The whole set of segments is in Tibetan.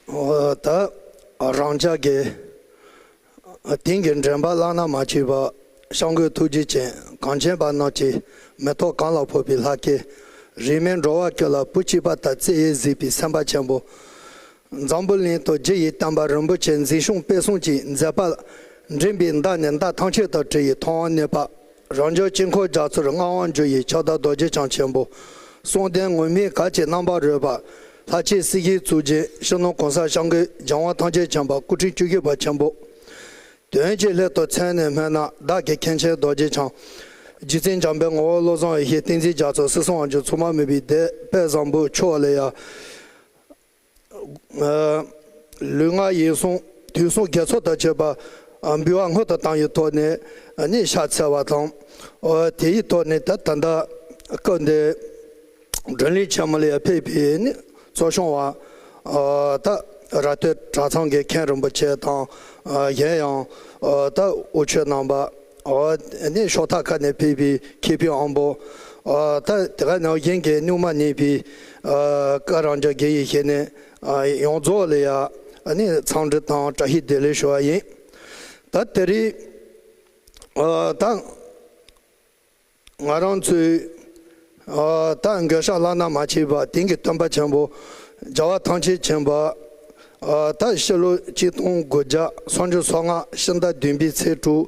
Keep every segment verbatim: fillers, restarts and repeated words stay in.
ད་རང་ཅག་གི་དེང་གི་འདྲེན་པ་བླ་ན་མ་མཆིས་པ་སྐྱབས་མགོན་ཐུགས་རྗེ་ཅན་གངས་ཅན་པ་རྣམས་ཀྱི་མེ་ཏོག་གང་ལ་ཕོག་པའི་ལྷ་སྐལ། རིས་མེད་འགྲོ་བ་ཀུན་ལ་བུ་གཅིག་པ་ལྟར་བརྩེ་ཡིས་གཟིགས་པའི་སེམས་དཔའ་ཆེན་པོ། འཛམ་བུ་གླིང་དུ་རྒྱུ་ཡི་བསྟན་པ་རིན་པོ་ཆེ་འཛིན་སྐྱོང་སྤེལ་གསུམ་གྱི་མཛད་པ་འགྲན་པའི་མདའ་ནས་མདའ་ཐམས་ཅད་དང་བྲལ་བའི་མཐོང་བ་གནས་པ། རབ་འབྱམས་དཀྱིལ་འཁོར་རྒྱ་མཚོར་མངའ་དབང་བསྒྱུར་བའི་ཁྱབ་བདག་རྡོ་རྗེ་འཆང་ཆེན་པོ། གསུང་ལྡན་ངུར་སྨྲིག་གར་གྱི་རྣམ་པར་རོལ་པ། ལྷ་ཆེན་སྲས་ཀྱི་གཙུག་རྒྱན་སྤྱི་ནོར་༸གོང་ས་༸སྐྱབས་མགོན་རྒྱལ་དབང་ཐམས་ཅད་མཁྱེན་པ་སྐུ་ཕྲེང་བཅུ་བཞི་པ་ཆེན་པོ། དོན་གྱི་སླད་དུ་མཚན་ནས་སྨོས་ན་བདག་གི་མཁན་ཆེན་རྡོ་རྗེ་འཆང་། རྗེ་བཙུན་འཇམ་དཔལ་ངོ་བོ་བློ་བཟང་ཡེ་ཤེས་བསྟན་འཛིན་རྒྱ་མཚོ་སྲིད་གསུམ་དབང་ཕྱུག་མཚུངས་པ་མེད་པའི་སྡེ་དཔལ་བཟང་པོ་མཆོག་ལ་ཡང་། ལུས་ངག་ཡིད་གསུམ་དུས་གསུམ་དགེ་ཚོགས་དང་བཅས་པ་འབུལ་བ་སྔོན་དུ་བཏང་བའི་ཐོག་ནས་ནི་ཕྱག་འཚལ་བ་དང་། དེའི་ཐོག་ནས་ད་ད་ལྟ་སྐབས་འདིར་བགྲོ་གླེང་ཆེན་མོ་ལ་ཕེབས་པའི་ནི་གཙོ་སྐྱོང་བ་ད་ར་སྟོད་གྲྭ་ཚང་གི་མཁན་རིན་པོ་ཆེ་དང་། གཞན་ཡང་ད་དབུ་ཆོས་རྣམ་པ། ཨོ་ནི་ཕྱོགས་མཐའ་ཁག་ནས་ཕེབས་པའི་མཁས་པའི་དབང་པོ། ཨོ་ད་དེ་ག་ནང་བཞིན་གྱི་སྨྱུག་མ་ནས་པའི་ཨ་བཀའ་རང་འཇགས་དགེ་བའི་བཤེས་གཉེན་ཨ་ཡོངས་རྫོགས་ལ་ཡ་ཨ་ནི་འཚམས་འདྲི་དང་བཀྲ་ཤིས་བདེ་ལེགས་ཞུ་བ་ཡིན། ད་དེ་རིང་ཨ་ད་ང་རང་ཚོའི་ཨ་ད་མགོན་སྐྱབས་བླ་ན་མ་མཆིས་པ་དེང་གི་སྟོན་པ་ཆེན་པོ་རྒྱལ་བ་ཐམས་ཅད་མཁྱེན་པ། ཨ་ད་ཕྱི་ལོ་ཆིག་སྟོང་དགུ་བརྒྱ་སུམ་ཅུ་སོ་ལྔ་ཕྱི་ཟླ་བདུན་པའི་ཚེས་དྲུག་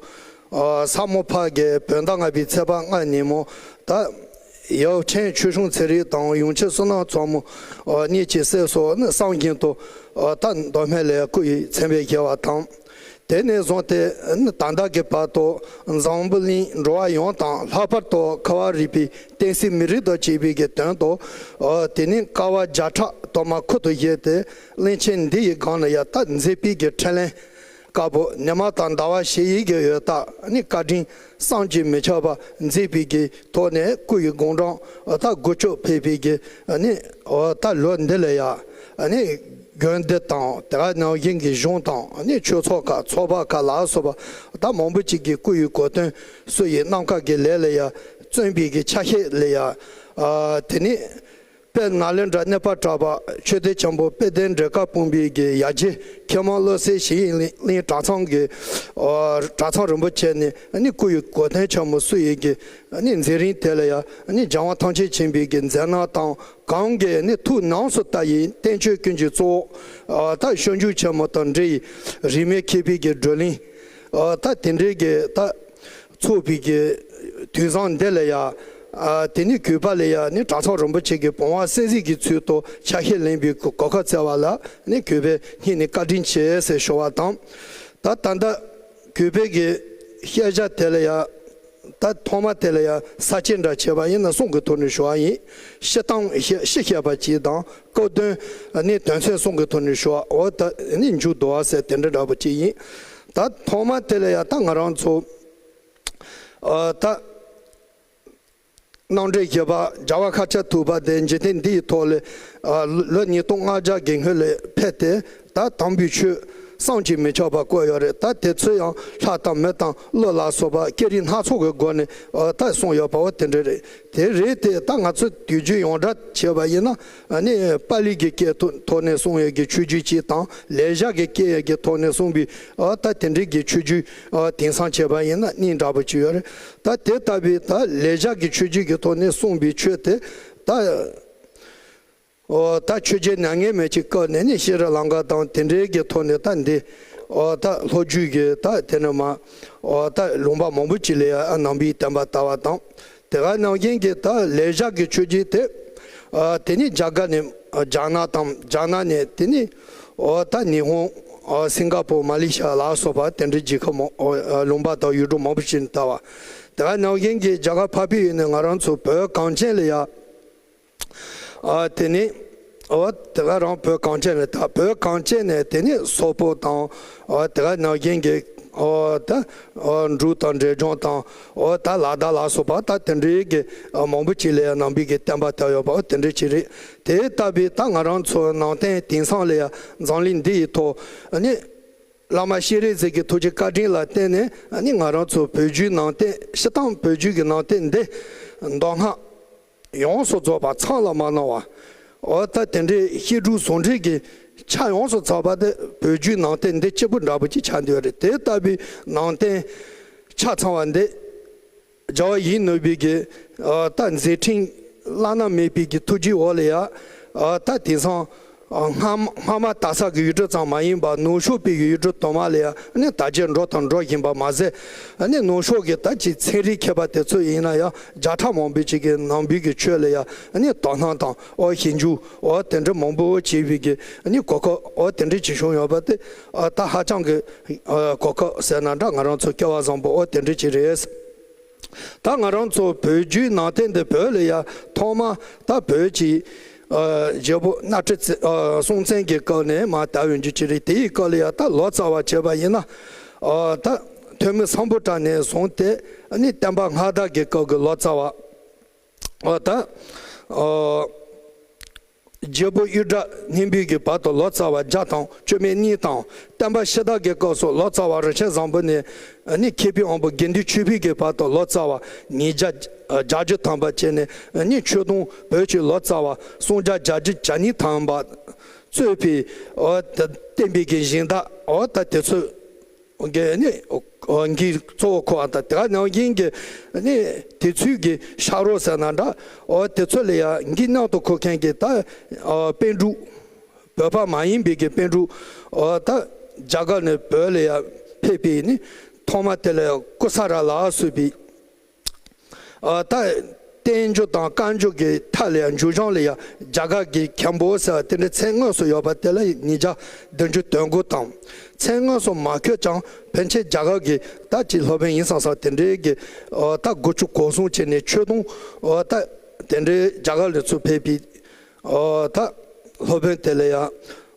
ཨ་ས་མོ་ཕག་གི་བོད་ཟླ་ལྔ་པའི་ཚེས་པ་ལྔ་ཉིན་མོ། ད་ཡབ་ཆེན་ཆོས་སྐྱོང་ཚེ་རིང་དང་ཡུམ་ཆེན་བསོད་ནམས་མཚོ་མོ་ཨ་གཉིས་ཀྱི་སྲས་སུ་ནི་གསང་བཞིན་དུ་ཨ་ད་མདོ་སྨད་ལ་སྐུ་ཡི་མཚན་དཔེ་བཞེས་པ་དང་། དེ་ནས་བཟུང་སྟེ་ནི་ད་ལྟ་གི་བར་དུ་འཛམ་བུ་གླིང་འགྲོ་བ་ཡོངས་དང་ལྷག་པར་དུ་ཁ་བ་རི་པའི་བསྟན་སྲིད་མི་རིགས་དང་བཅས་པའི་གི་དོན་དུ། ཨ་དེ་ནས་དཀའ་བ་བརྒྱ་ཕྲག་དུ་མ་ཁུར་དུ་བཞེས་ཏེ་གླིང་ཆེན་འདི་ཡི་སྒང་ལ་ཡ་ད་མཛེས་པའི་གི་འཕྲིན་ལས་དཀར་པོ་ཉི་མ་དང་ཟླ་བ་ཞེ་ཡི་གི་འོད་རྟགས་ནི་བཀའ་དྲིན་བསམ་གྱིས་མི་ཁྱབ་པ་མཛེས་པའི་གི་ཐོག་ནས་སྐུ་ཡི་དགུང་གྲངས་ཨ་ད་དགུ་བཅུ་ཕེབས་པའི་གི་ནི་ཨ་ད་ལོ་འདི་ལ་ཡ་ནི། དགོན་སྡེ་དང་དེ་ག་ནང་བཞིན་གྱི་གཞུང་དང་ནི་ཆོས་ཚོགས་ཁག་ཚོགས་པ་ཁག་ལ་སོགས་པ་ད་མང་པོ་ཅིག་གི་སྐུ་ཡི་གོ་སྟོན་སུ་ཡི་རྣམ་དཀར་གྱི་ལས་ལ་ཡ་བརྩོན་པའི་གི་ཆ་ཤས་ལ་ཡ། ཨ་དེ་ནི་དཔལ་ནཱ་ལེནྡྲ་གནས་པ་གྲགས་པ་ཆོས་སྡེ་ཆེན་པོ་དཔལ་ལྡན་འབྲས་དཀར་སྤུངས་པའི་གི་ཡ་གྱལ་མཁས་མང་བློ་གསལ་ཞིང་གླིང་གྲྭ་ཚང་གི་ཨ་གྲྭ་ཚང་རིན་པོ་ཆེ་ནི་ནི་སྐུ་ཡི་གོ་སྟོན་ཆེན་མོ་སུ་ཡི་གི་ནི་མཛད་རིམ་དེ་ལ་ཡང་ནི་རྒྱལ་དབང་ཐམས་ཅད་མཁྱེན་པའི་གི་མཛད་རྣམ་དང་གང་གི་ནི་ཐུགས་སྣང་སུ་ལྟ་ཡི་བསྟན་བཅོས་ཀུན་གྱི་གཙོ་བོ་ཨ་ད་སྤྱོད་འཇུག་ཆེན་མོ་དང་འབྲེལ་ཡི་རིས་མེད་མཁས་པའི་གི་བགྲོ་གླེང་ཨ་ད་དེ་འདྲའི་གི་ད་ཚོགས་པའི་གི་དུས་བཟང་འདི་ལ་ཡང་ཨ་དེ་ནི་གུས་པ་ལ་ཡང་ནི་གྲྭ་ཚང་རིན་པོ་ཆེ་གི་བུང་བ་སྲས་གཟིགས་ཀྱི་ཚུལ་དུ་ཆ་ཤས་ལེན་པའི་གོ་སྐབས་སྩལ་བ་ལ་ནི་གུས་པས་སྙིང་ནས་བཀའ་དྲིན་ཆེ་ཟེར་ཞུ་བ་དང་། ད་ད་ལྟ་གུས་པའི་གི་བཤད་བྱ་དེ་ལ་ཡང་། ད་ཐོག་མ་དེ་ལ་ཡང་ས་བཅད་འདྲ་བྱས་པ་ཡིན་ན་གསུང་གི་ཐོག་ནས་ཞུ་བ་ཡིན། སྤྱིར་བཏང་བཤད་སྤྱི་བཤད་པ་གཅིག་དང་སྐབས་དོན་ནི་དོན་ཚན་གསུང་གི་ཐོག་ནས་ཞུ་བ་འོ་ད་ནི་མཇུག་བསྡུ་བ་ཟེར་དེ་འདྲ་འདྲ་པོ་གཅིག་ཡིན། ད་ཐོག་མ་དེ་ལ་ཡང་ད་ང་རང་ཚོ་ཨ་ད་རྣམ་འགྲེལ་བཞི་པ་རྒྱལ་བ་ཤཱཀྱ་ཐུབ་པ་དེ་འཇིག་རྟེན་འདི་ཡི་ཐོག་ལས་ཨ་ལོ་ཉིས་སྟོང་ལྔ་བརྒྱ་གི་སྔོན་ལས་ཕེབས་ཏེ། ད་དམ་པའི་ཆོས་བསམ་གྱིས་མི་ཁྱབ་པ་བཀོད་ཡོད་རེད། ད་དེ་ཚོ་ཡང་ལྷ་དང་མི་དང་ཀླུ་ལ་སོགས་པ་སྐད་རིགས་སྣ་ཚོགས་ཀྱི་སྒོ་ནས་ཨ་ད་གསུངས་ཡོད་པའོ་དེ་འདྲ་རེད། དེ་རེད་དེ་ད་ང་ཚོ་དུས་རྒྱུན་ཡོངས་གྲགས་བྱས་པ་ཡིན་ན་ཨ་ནི་པཱ་ལི་གི་སྐད་ཐོག་ཐོག་ནས་གསུངས་ཡོད་ཀྱི་ཆོས་བརྒྱུད་ཅིག་དང་ལེགས་སྦྱར་གྱི་སྐད་ཡོད་ཀྱི་ཐོག་ནས་གསུངས་པའི་ཨ་ད་དེ་འདྲའི་གི་ཆོས་བརྒྱུད་ཨ་དེང་སང་བྱས་པ་ཡིན་ན་གཉིས་འདྲ་པོ་ཅིག་ཡོད་རེད། ད་དེ་ལྟ་བུའི་ད་ལེགས་སྦྱར་གྱི་ཆོས་བརྒྱུད་ཀྱི་ཐོག་ནས་གསུངས་པའི་ཆོས་དེ་ད། ཨོ་ད་ཆོས་རྒྱལ་མྱ་ངན་མེད་ཀྱི་སྐབས་ནས་ནི་ཤྲི་ལངྐ་དང་དེ་འདྲའི་གི་ཐོག་ནས་ད་འདི་ཨོ་ད་ལྷོ་རྒྱུད་ཀྱི་ད་དེ་ནས་མ་ཨོ་ད་ལུང་པ་མང་པོ་ཅིག་ལ་ཡང་ནང་པའི་བསྟན་པ་དར་བ་དང་། དེ་ག་ནང་བཞིན་གྱི་ད་ལེགས་སྦྱར་གྱི་ཆོས་བརྒྱུད་དེ་ཨ་དེ་ནི་རྒྱ་གར་ནས་རྒྱ་ནག་དང་རྒྱ་ནག་ནས་དེ་ནི་ཨོ་ད་ཉི་ཧོང་ཨ་སིང་ག་པོ་མ་ལེ་ཤི་ཡ་ལ་སོགས་པ་དེ་འདྲའི་རྒྱལ་ཁབ་མང་ཨོ་ལུང་པ་དང་ཡུལ་གྲུ་མང་པོ་ཅིག་ནས་དར་བ། དེ་ག་ནང་བཞིན་གྱི་རྒྱ་གར་འཕགས་པའི་ཡུལ་ནས་ང་རང་ཚོ་བོད་གངས་ཅན་ལ་ཡང་། ཨ་དེ་ནི་ཨོ་དེ་ག་རང་བོད་གངས་ཅན་ལ་ད་བོད་གངས་ཅན་ནས་དེ་ནི་སོག་པོ་དང་ཨོ་དེ་ག་ནང་བཞིན་གྱི་ཨོ་ད་ཨོ་འབྲུག་དང་འབྲས་ལྗོངས་དང་ཨོ་ད་ལ་དྭགས་ལ་སོགས་པ་ད་དེ་འདྲའི་གི་ཨ་མང་པོ་ཅིག་ལ་ཡང་ནང་པའི་གི་བསྟན་པ་དར་ཡོད་པ་ཨོ་དེ་འདྲ་ཅིག་རེད། དེ་ལྟ་བུའི་ད་ང་རང་ཚོ་ནང་བསྟན་དེང་སང་ལ་ཡང་འཛམ་གླིང་འདི་ཡི་ཐོག་ཨ་ནི་བླ་མ་སྤྱན་རས་གཟིགས་ཀྱི་ཐུགས་ཀྱི་བཀའ་དྲིན་ལ་བརྟེན་ནས་ཨ་ནི་ང་རང་ཚོ་བོད་བརྒྱུད་ནང་བསྟན་སྤྱིར་བཏང་བོད་བརྒྱུད་ཀྱི་ནང་བསྟན་འདི་མདོ་སྔགས། ཡོངས་སུ་རྫོགས་པ་མཚམས་ལ་མ་སྣང་བ། འོ་ད་དེ་འདྲའི་བཤད་སྒྲུབ་ཟུང་འབྲེལ་གྱི་ ཆ་ཡོངས་སུ་ཚང་བ་དེ་བོད་བརྒྱུད་ནང་བསྟན་འདི་གཅིག་པུ་འདྲ་པོ་ཅིག་ཆགས་འདུག་རེད། དེ་ལྟ་བུའི་ནང་བསྟན་ཆ་ཚང་བ་འདི་རྒྱལ་བ་ཡིད་བཞིན་ནོར་བུའི་གི་ཨ་ད་མཛད་འཕྲིན་བླ་ན་མེད་པའི་གི་ཐུགས་རྗེའི་འོག་ལ་ཡ་ཨ་ད་དེང་སང་ཨ་སྔ་སྔ་མ་དར་ས་གི་ཡུལ་གྲུ་ཙམ་མ་ཡིན་པར་ནུབ་ཕྱོགས་པའི་ཡུལ་གྲུ་དུ་མ་ལ་ཡ་ཨ་ནི་དར་རྒྱས་འགྲོ་དང་འགྲོ་བཞིན་པ་མ་ཟད། ཨ་ནི་ནུབ་ཕྱོགས་ཀྱི་ད་ཅིག་ཚན་རིག་མཁས་པ་དེ་ཚོ་ཡིན་ན་ཡང་བརྒྱ་ཕྲག་མང་པོའི་ཅིག་གི་ནང་པའི་གི་ཆོས་ལ་ཡ་ཨ་ནི་དོ་སྣང་དང་ཨོ་ཞིབ་འཇུག་ཨོ་དེ་འདྲ་མང་པོ་བྱེད་པའི་གི་ཨ་ནི་གོ་སྐབས་ཨོ་དེ་འདྲ་ཅིག་བྱུང་ཡོད་པ་དེ་ཨ་ད་ཧ་ཅང་གི་ཨ་གོ་སྐབས་ཟེར་ན་འདྲ། ང་རང་ཚོ་སྐལ་བ་བཟང་པོ་ཨོ་དེ་འདྲ་ཅིག་རེད། ད་ང་རང་ཚོ་བོད་བརྒྱུད་ནང་བསྟན་འདི་བོད་ལ་ཡ་ཐོག་མ་ད་བོད་ཀྱི་ཨ་རྒྱལ་པོ་གནམ་རི་བཙན་ཨ་སྲོང་བཙན་གྱི་སྐབས་ནས་མར་དར་ཡོང་རྒྱུ་ཅིག་རེད། དེའི་སྐབས་ལ་ཡ་ད་ལོ་ཙཱ་བ་བྱས་པ་ཡིན་ན་ཨ་ད་ཐོན་མི་སམ་བྷོ་ཊ་ནས་བཟུང་སྟེ་ཨ་ནི་བསྟན་པ་སྔ་དར་གྱི་སྐབས་ཀྱི་ལོ་ཙཱ་བ་ཨ་ད་ཨ་རྒྱལ་པོ་གཡུ་སྒྲ་སྙིང་པོའི་གི་བར་དུ་ལོ་ཙཱ་བ་བརྒྱ་དང་བཅུ་མེད་གཉིས་དང་། བསྟན་པ་ཕྱི་དར་གྱི་སྐབས་སུ་ལོ་ཙཱ་བ་རིན་ཆེན་བཟང་པོ་ནས་ཨ་ནི་མཁས་པའི་དབང་པོ་དགེ་འདུན་ཆོས་འཕེལ་གྱི་བར་དུ་ལོ་ཙཱ་བ་ཉིས་བརྒྱ་ཨ་བརྒྱད་ཅུ་ཐམ་པ་བྱས་ནས་ཨ་ནི་ཆོས་དུང་བོད་ཀྱི་ལོ་ཙཱ་བ་སུམ་བརྒྱ་བརྒྱད་ཅུ་གྱ་གཉིས་ཐམ་པ་གཙོས་པའི་ཨོ་ད་བསྟན་པའི་གི་སྦྱིན་བདག་ཨོ་ད་དེ་ཚོ་གི་ནི་འགན་གཙོ་བོ་འཁུར་བ་དང་། དེ་ག་ནང་བཞིན་གྱི་ནི་དེ་ཚོའི་གི་ཕྱག་རོགས་ཟེར་ན་འདྲ། ཨོ་དེ་ཚོ་ལ་ཡང་འགན་མཉམ་དུ་འཁུར་མཁན་གྱི་ད་ཨོ་པཎ་གྲུབ། བོད་པ་མ་ཡིན་པའི་གི་པཎ་གྲུབ་ཨོ་ད་རྒྱ་གར་ནས་བོད་ལ་ཡང་ཕེབས་པའི་ནི་ཐོག་མ་དེ་ལ་ཀུ་ས་ར་ལ་སོགས་པའི་ཨ་ད་བསྟན་འགྱུར་དང་བཀའ་འགྱུར་གྱི་མཐའ་ལ་ཡང་འགྱུར་བྱང་ལ་ཡང་རྒྱ་གར་གྱི་མཁན་པོ་ཟེར་བ་དེ་འདྲའི་མཚན་དངོས་སུ་ཡོད་པ་དེ་ལ་ཉིས་བརྒྱ་བདུན་ཅུ་དོན་དགུ་དང་། མཚན་དངོས་སུ་མ་འཁོད་ཀྱང་ཕལ་ཆེར་རྒྱ་གར་གྱི་ད་ཅིག་སློབ་དཔོན་ཡིན་བསམ་བསམ་དེ་འདྲའི་གི་ཨོ་ད་དགུ་བཅུ་གོ་གསུམ་བྱས་ནས་ཆོས་དུང་ཨོ་ད་དེ་འདྲའི་རྒྱ་གར་ལ་ཚུར་ཕེབས་པའི་ཨོ་ད་སློབ་དཔོན་དེ་ལ་ཡང་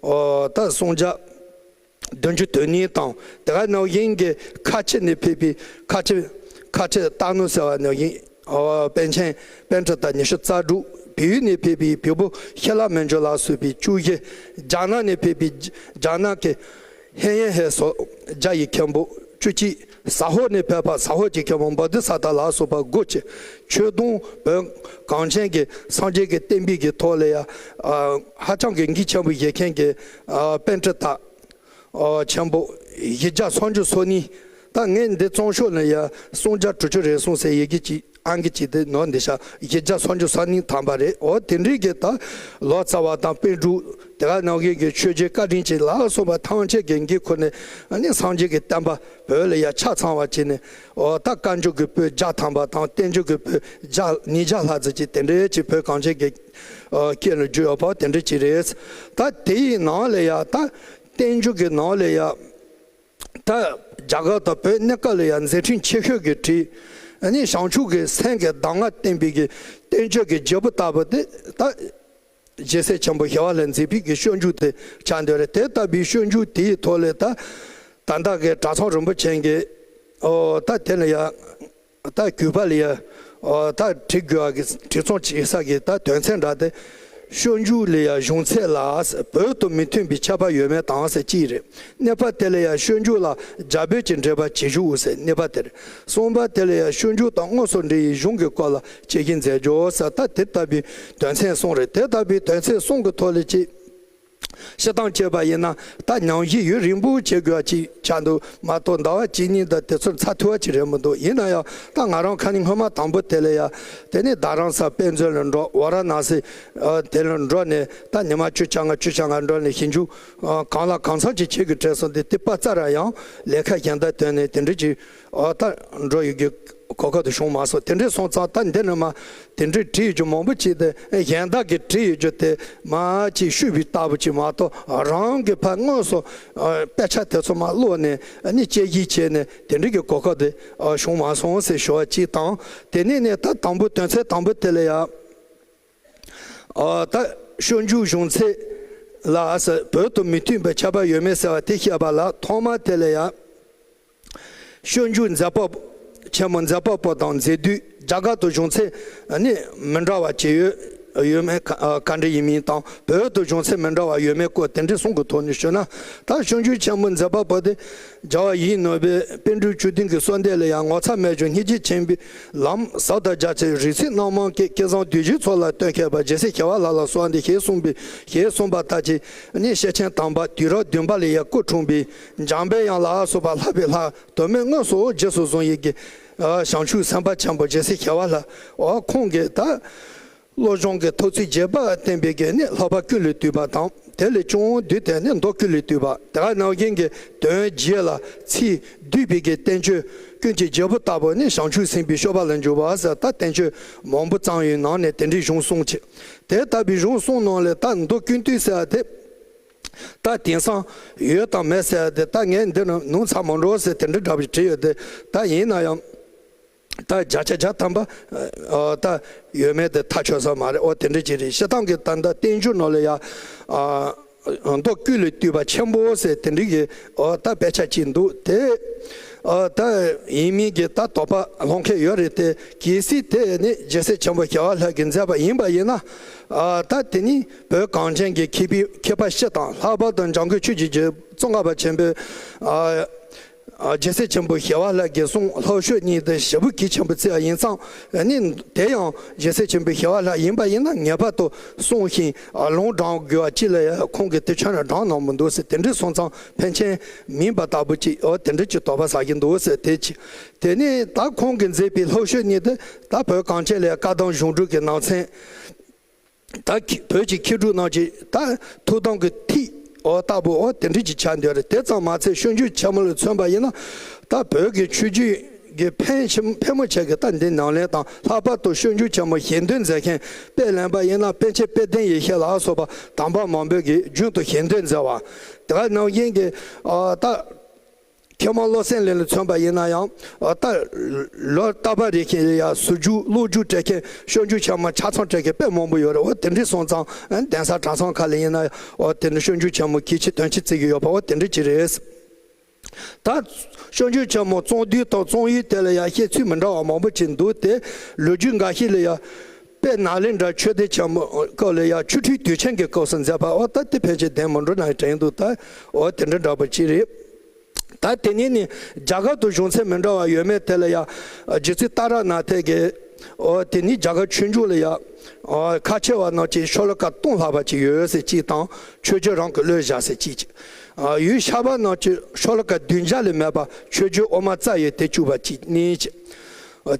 ཨོ་ད་སུམ་བརྒྱ་བདུན་ཅུ་དོན་གཉིས་དང་། དེ་ག་ནང་བཞིན་གྱི་ཁ་ཆེ་ནས་ཕེབས་པའི་ཁ་ཆེ་ཁ་ཆེ་སྟག་སྣོད་ཟེར་བ་ནང་བཞིན་ཨོ་པཎ་ཆེན་པཎྜི་ཏ་ཉི་ཤུ་རྩ་དྲུག་བལ་ཡུལ་ནས་ཕེབས་པའི་བལ་པོ་ཤི་ལ་མི་འགྱུར་ལ་སོགས་པའི་བཅུ་བཞི། རྒྱ་ནག་ནས་ཕེབས་པའི་རྒྱ་ནག་གི་ཧེན་ཡན་ཧེ་སོགས་རྒྱ་ཡི་མཁན་པོ་བཅུ་གཅིག་ཟ་ཧོར་ནས་ཕེབས་པ་ཟ་ཧོར་གྱི་མཁན་པོ་བོ་དྷི་ས་ཏྭ་ལ་སོགས་པ་དགུ་བཅས་ཆོས་དུང་བོད་གངས་ཅན་གྱི་སངས་རྒྱས་ཀྱི་བསྟན་པའི་གི་ཐོག་ལ་ཡང་ཨ་ཧ་ཅང་གི་འགན་ཆེན་པོ་བཞེས་མཁན་གྱི་ཨ་པཎྜི་ཏ་ཨ་ཆེན་པོ་བཞི་བརྒྱ་སུམ་ཅུ་སོ་གཉིས། ད་ངས་འདི་རྩོམ་ཤོག་ནས་ཡང་སུམ་བརྒྱ་དྲུག་ཅུ་རེ་གསུམ་ཟེར་ཡི་གེ་གཅིག་ཨང་ཀི་གཅིག་དེ་ནོར་འདི་ཤག་བཞི་བརྒྱ་སུམ་ཅུ་སོ་གཉིས་ཐམ་པ་རེད། འོ་དེ་འདྲའི་གི་ད་ལོ་ཙཱ་བ་དང་པཎ་གྲུབ་དེ་ག་ནང་བཞིན་གྱི་ཆོས་རྗེ་བཀའ་དྲིན་ཅན་ལ་སོགས་པ་ཐམས་ཅད་ཀྱི་འགན་ཁུར་ནས་ཨ་ནི་སངས་རྒྱས་ཀྱི་བསྟན་པ་བོད་ལ་ཡ་ཆ་ཚང་བ་བྱས་ནས། འོ་ད་བཀའ་འགྱུར་གྱི་པོད་བརྒྱ་ཐམ་པ་དང་བསྟན་འགྱུར་གྱི་པོད་བརྒྱ་ཉིས་བརྒྱ་ལྷག་ཙམ་ཅིག་དེ་འདྲའི་ཅིག་བོད་གངས་ཅན་གྱི་ཨ་སྐད་ལ་བསྒྱུར་ཡོད་པ་དེ་འདྲ་ཅིག་རེད། ད་དེའི་ནང་ལ་ཡ་ད་བསྟན་འགྱུར་གྱི་ནང་ལ་ཡ། ད་རྒྱ་གར་དང་བོད་གཉིས་ཀ་ལ་ཡང་མཛད་འཕྲིན་ཆེ་ཤོས་ཀྱི་བྲིས། ཨ་ནི་བྱང་ཆུབ་ཀྱི་སེམས་ཀྱི་གདམས་ངག་བསྟན་པའི་གི་བསྟན་བཅོས་ཀྱི་རྒྱལ་པོ་ལྟ་བུ་དེ་ད་རྒྱལ་སྲས་ཆེན་པོ་ཞི་བ་ལྷས་མཛད་པའི་གི་སྤྱོད་འཇུག་དེ་ཆགས་འདུག་རེད། དེ་ལྟ་བུའི་སྤྱོད་འཇུག་དེའི་ཐོག་ལས་ད་ད་ལྟ་གི་གྲྭ་ཚང་རིན་པོ་ཆེ་གི་ཨོ་ད་དེ་ལ་ཡང་། ད་གུས་པ་ལ་ཡ། ཨོ་ད་བྲི་དགོས་པ་གི་བྲི་ཚོང་བྱེད་ས་གི་ད་དོན་ཚན་འདྲ་དེ། སྤྱོད་འཇུག་ལ་ཡ་གཞུང་ཚད་ལ་བོད་དུ་མི་མཐུན་པའི་ཁྱད་པར་ཡོད་མེད་དང་ཟེར་གཅིག་རེད། གཉིས་པ་དེ་ལ་ཡ་སྤྱོད་འཇུག་ལ་རྒྱ་བོད་ཀྱི་འགྲེལ་པ་ཇི་བཞིན་ཟེར་གཉིས་པ་དེ་རེད། གསུམ་པ་དེ་ལ་ཡ་སྤྱོད་འཇུག་དང་དངོས་སུ་འབྲེལ་བའི་གཞུང་གི་སྐོར་ལ་དཔྱད་ཞིབ་མཛད་རྒྱུ་ཟེར་ད་དེ་ལྟ་བུའི་དོན་ཚན་གསུམ་རེད། དེ་ལྟ་བུའི་དོན་ཚན་གསུམ་གི་ཐོག་ལ་གཅིག་སྤྱིར་བཏང་བྱས་པ་ཡིན་ན་ད་ཉམས་ཞིབ་ཡུན་རིང་པོ་བྱེད་དགོས་པ་ཅིག་ཆགས་འདུག་མ་གཏོགས་ཟླ་བ་གཅིག་གཉིས་དང་དེ་ཚོར་ཚར་ཐུབ་པ་ཅིག་རེད་མི་འདུག་ཡིན་ན་ཡང་ད་ང་རང་ཁ་ཉིན་སྔོན་མ་དང་པོ་དེ་ལ་ཡ་དེ་ནས་རྡ་རམ་ས་དཔེ་མཛོད་ལ་འགྲོ། ཝཱ་ར་ཎ་སི་ཨ་དེ་ལ་འགྲོ་ནས་ད་ཉི་མ་བཅུ་ཆ་ལྔ་བཅུ་ཆ་ལྔ་འགྲོ་ནས་ཞིབ་འཇུག་ཨ་གང་ལ་གང་འཚམ་ཅིག་བྱེད་དགོས་དྲན་སོང་། དེ་དེ་པ་ཙ་ར་ཡང་ལས་ཀ་གཞན་དག་དོན་ནས་དེ་འདྲ་ཅིག་ཨ་ད་འགྲོ་ཡོད་རྒྱུ་གོ་སྐབས་དེ་བྱུང་མ་སོང་། དེ་འདྲ་སོང་ཙང་ད་འདི་ནས་མ་དེ་འདྲའི་བྲིས་ཡོད་རྒྱུ་མང་པོ་ཅིག་དེ་གཞན་དག་གིས་བྲིས་ཡོད་རྒྱུ་དེ་མ་ཅིག་བཤུས་པའི་ལྟ་བུ་ཅིག་མ་གཏོགས་རང་གི་ཕར་དངོས་སུ་ཨ་དཔེ་ཆ་དེ་ཚོ་མ་ཀློག་ནས་ཨ་ནི་དཔྱད་ཞིབ་བྱས་ནས་དེ་འདྲ་གི་གོ་སྐབས་དེ་ཨ་བྱུང་མ་སོང་ཟེར་ཞུ་བ་གཅིག་དང་། དེ་ནས་ནས་ད་དང་པོ་དོན་ཚན་དང་པོ་དེ་ལ་ཡ་ཨ་ད་སྤྱོད་འཇུག་གཞུང་ཚད་ལ་ཨ་ཟེར་བོད་དུ་མི་མཐུན་པའི་ཁྱད་པར་ཡོད་མེད་ཟེར་བ་དེ་བཤད་པ་ལ་ཐོག་མ་དེ་ལ་ཡ། སྤྱོད་འཇུག་མཛད་པ་ཆེན་མོ་མཛད་པ་པོ་དང་མཛད་དུས་རྒྱ་གར་དུ་གཞུང་ཚད་ནི་མི་འདྲ་བ་ཅིག་ཡོད། ཡོད་མེད་ག་ག་འདྲ་ཡིན་མིན་དང་བོད་དུ་བྱུང་ཚད་མི་འདྲ་བ་ཡོད་མེད་སྐོར་དེ་འདྲའི་གསུང་གི་ཐོག་ནས་ཞུས་ན། ད་སྤྱོད་འཇུག་ཆེན་མོ་མཛད་པ་པོ་དེ་རྒྱལ་བ་ཡིད་བཞིན་ནོར་བུས་པཎ་གྲུབ་བཅུ་བདུན་གྱི་གསོལ་འདེབས་ལ་ཡང་ངོ་ཚ་མེད་ཅིང་སྙིང་རྗེ་ཆེན་པོས་ལམ་ཟབ་དང་རྒྱ་ཆེ་རིགས་ཚད་སྣ་མང་གི་སྐལ་བཟང་བདུད་བཞིའི་ཚོགས་ལ་སྟོན་མཁས་པ་རྒྱལ་སྲས་ཞི་བ་ལྷ་ལ་གསོལ་འདེབས་ཞེས་གསུངས་པའི་ཞེས་གསུངས་པ་ལྟར་གྱི་ནི་ཤེར་ཕྱིན་དམ་པ་དུས་རབས་བདུན་པ་ལ་ཡང་སྐུ་འཁྲུངས་པའི་འཇམ་པའི་དབྱངས་ལ་སོགས་པ་ལྷག་པའི་ལྷ་དོན་མེད་དངོས་སུ་རྗེས་སུ་བཟུང་ཡི་གི་བྱང་ཆུབ་སེམས་དཔའ་ཆེན་པོ་རྒྱལ་སྲས་ཞི་བ་ལྷ། འོ་ཁོང་གིས་ད་བློ་སྦྱོང་གི་ཐོབ་ཚུལ་རྒྱས་པར་བསྟན་པའི་གི་ནི་ལྷག་པ་ཀུན་ལས་བཏུས་པ་དང་། དེ་ལས་ཅུང་བསྡུས་ཏེ་ནི་མདོ་ཀུན་ལས་བཏུས་པ། དེ་ག་ནང་བཞིན་གྱི་དོན་རྒྱས་ལ་ཚིག་བསྡུས་པའི་གི་བསྟན་བཅོས་ཀུན་གྱི་རྒྱལ་པོ་ལྟ་བུ་ནི་བྱང་ཆུབ་སེམས་དཔའི་སྤྱོད་པ་ལ་འཇུག་པ་ཟེར་ད་བསྟན་བཅོས་མང་པོ་བརྩམས་ཡོད་ནང་ནས་དེ་འདྲའི་གཞུང་གསུམ་ཅིག་དེ་ལྟ་བུའི་གཞུང་གསུམ་ནང་ལས་ད་མདོ་ཀུན་བཏུས་ཟེར་བ་དེ། ད་དེང་སང་ཡོད་དང་མེད་ཟེར་ཏེ་ད་ངས་འདི་ནང་ནུས་ཚ་མ་འགྲོ་ཟེར་དེ་འདྲ་འདྲ་པོ་བྲིས་ཡོད་དེ། ད་ཡིན་ན་ཡང་ད་བརྒྱ་ཆ་བརྒྱ་ཐམ་པ་ཨ་ད་ཡོད་མེད་དེ་ཐག་ཆོད་ས་མ་རེད། ཨོ་དེ་འདྲ་ཅིག་རེད། སྤྱིར་བཏང་གི་ད་ལྟ་བསྟན་འགྱུར་ནང་ལ་ཡ་ཨ་མདོ་ཀུན་ལས་བཏུས་པ་ཆེན་པོ་ཟེར་དེ་འདྲ་གི་ཨོ་ད་དཔེ་ཆ་ཅིག་འདུག་དེ་ཨོ་ད་ཡིན་མིན་གྱི་ད་དོགས་པ་སློང་མཁན་ཡོད་རེད་དེ། གལ་སྲིད་དེ་ནི་རྒྱལ་སྲས་ཆེན་པོ་ཞི་བ་ལྷ་གིས་མཛད་པ་ཡིན་པ་ཡིན་ན། ཨ་ད་དེ་ནི་བོད་གངས་ཅན་གྱི་མཁས་པའི་མཁས་པ་སྤྱི་དང་ལྷག་པར་དུ་འཇམ་མགོན་ཆོས་ཀྱི་རྗེ་ཙོང་ཁ་པ་ཆེན་པོས་ཨ་ཨ་རྒྱལ་སྲས་ཆེན་པོ་ཞི་བ་ལྷ་གི་གསུང་ལྷོ་ཕྱོགས་གཉིས་དེ་ཞེ་པོ་གལ་ཆེན་པོ་བརྩི་བ་ཡིན་ཙང་ནི། དེ་ཡང་རྒྱལ་སྲས་ཆེན་པོ་ཞི་བ་ལྷ་ཡིན་པ་ཡིན་ན་ངེས་པར་དུ་གསུང་ཞིང་ལུང་དྲངས་དགོས་པ་ཅིག་ལ་ཡང་ཁོང་གིས་དེ་ཆ་ནས་དྲངས་གནང་མི་འདུག་ཟེར་དེ་འདྲའི་སོང་ཙང་ཕན་ཆད་མིན་པ་ལྟ་བུ་ཅིག་ཨོ་དེ་འདྲ་ཅིག་དོགས་པ་ཟ་གི་འདུག་ཟེར་དེ་ཅི། དེ་ནས་ད་ཁོང་གིས་མཛད་པའི་ལྷོ་ཕྱོགས་གཉིས་དེ་ད་བོད་གངས་ཅན་ལ་བཀའ་གདམས་གཞུང་སྒྲུབ་ཀྱི་ནང་ཚན། ད་ཁྱི་བོད་ཀྱི་མཁས་གྲུབ་རྣམས་ཀྱི་ད་ཐུགས་དམ་གྱི་ཐིག་འོ་ལྟ་བུ་འོ་དེ་འདྲ་ཅིག་ཆགས་འདུག་རེད། དེ་ཙམ་མ་ཚད་སྤྱོད་འཇུག་ཆེན་མོ་ལ་མཚོན་པ་ཡིན་ན། ད་བོད་ཀྱི་ཆོས་བརྒྱུད་ཀྱི་ཕལ་ཆེར་ཕལ་མོ་ཆེ་གི་ད་འདི་ནང་ལན་དང་ལྷག་པར་དུ་སྤྱོད་འཇུག་ཆེན་མོ་ཞལ་འདོན་མཛད་མཁན་དཔེ་ལེན་པ་ཡིན་ན་པཎ་ཆེན་དཔལ་ལྡན་ཡེ་ཤེས་ལ་སོགས་པ་དམ་པ་མང་པོས་ཀྱི་རྒྱུན་དུ་ཞལ་འདོན་མཛད་པ། དེ་ག་ནང་བཞིན་གྱི་ཨ་ད། མཁས་དབང་བློ་སེང་ལེ་ལ་མཚོན་པ་ཡིན་ན་ཡང་ད་ལོ་རྟག་པར་རེ་བཞིན་ཡ་ཟུར་རྒྱུགས་ཀློག་རྒྱུགས་སྤྲད་མཁན་སྤྱོད་འཇུག་ཆེན་མོ་ཆ་ཚང་སྤྲད་མཁན་དཔེ་མང་པོ་ཡོད་རེད། འོ་དེ་འདྲའི་སོང་ཙང་གདན་ས་གྲྭ་ཚང་ཁག་ལ་ཡིན་ན་འོ་དེ་འདྲའི་སྤྱོད་འཇུག་ཆེན་མོ་གལ་ཆེ་དོན་ཆེ་བརྩི་གི་ཡོད་པ་འོ་དེ་འདྲ་ཅིག་རེད། ད་སྤྱོད་འཇུག་ཆེན་མོ་རྩོམ་དུས་དང་རྩོམ་ཡུལ་དེ་ལ་ཡ་བཤད་ཚུལ་མི་འདྲ་བ་མང་པོ་ཅིག་འདུག་དེ་ལོ་རྒྱུས་འགའ་ཤས་ལ་ཡ་དཔལ་ནཱ་ལེནྡྲ་ཆོས་སྡེ་ཆེན་མོ་སྐབས་ལ་ཡ་ཆོས་ཁྲིད་དུས་ཆེན་གྱི་སྐབས་སུ་མཛད་པ་འོ་ད་དེ་ཕལ་ཆེར་བདེན་མི་འགྲོ་ན་དྲན་འདུག་ད་འོ་དེ་འདྲ་འདྲ་པོ་ཅིག་རེད། ད་དེ་ནས་ནི་རྒྱ་གར་དུ་བྱུང་ཚད་མི་འདྲ་བ་ཡོད་མེད་དེ་ལ་ཡ་རྗེ་བཙུན་ཏཱ་ར་ནཱ་ཐའི་གི་འོ་དེ་ནི་རྒྱ་གར་ཆོས་འབྱུང་ལ་ཡ་འོ་ཁ་ཆེ་བ་རྣམས་ཀྱིས་ཤོ་ལོ་ཀ་སྟོང་ལྷག་པ་ཅིག་ཡོད་ཟེར་གཅིག་དང་ཆོས་རྒྱལ་རང་གི་བློས་བཞག་ཟེར་གཅིག་ཅིག་ཡུལ་ཤར་པ་རྣམས་ཀྱིས་ཤོ་ལོ་ཀ་བདུན་བརྒྱ་ལས་མེད་པ་ཆོས་རྒྱལ་ཨོ་མ་རྩ་ཡི་དེ་བཅུག་པ་ཅིག་གཉིས་ཅིག་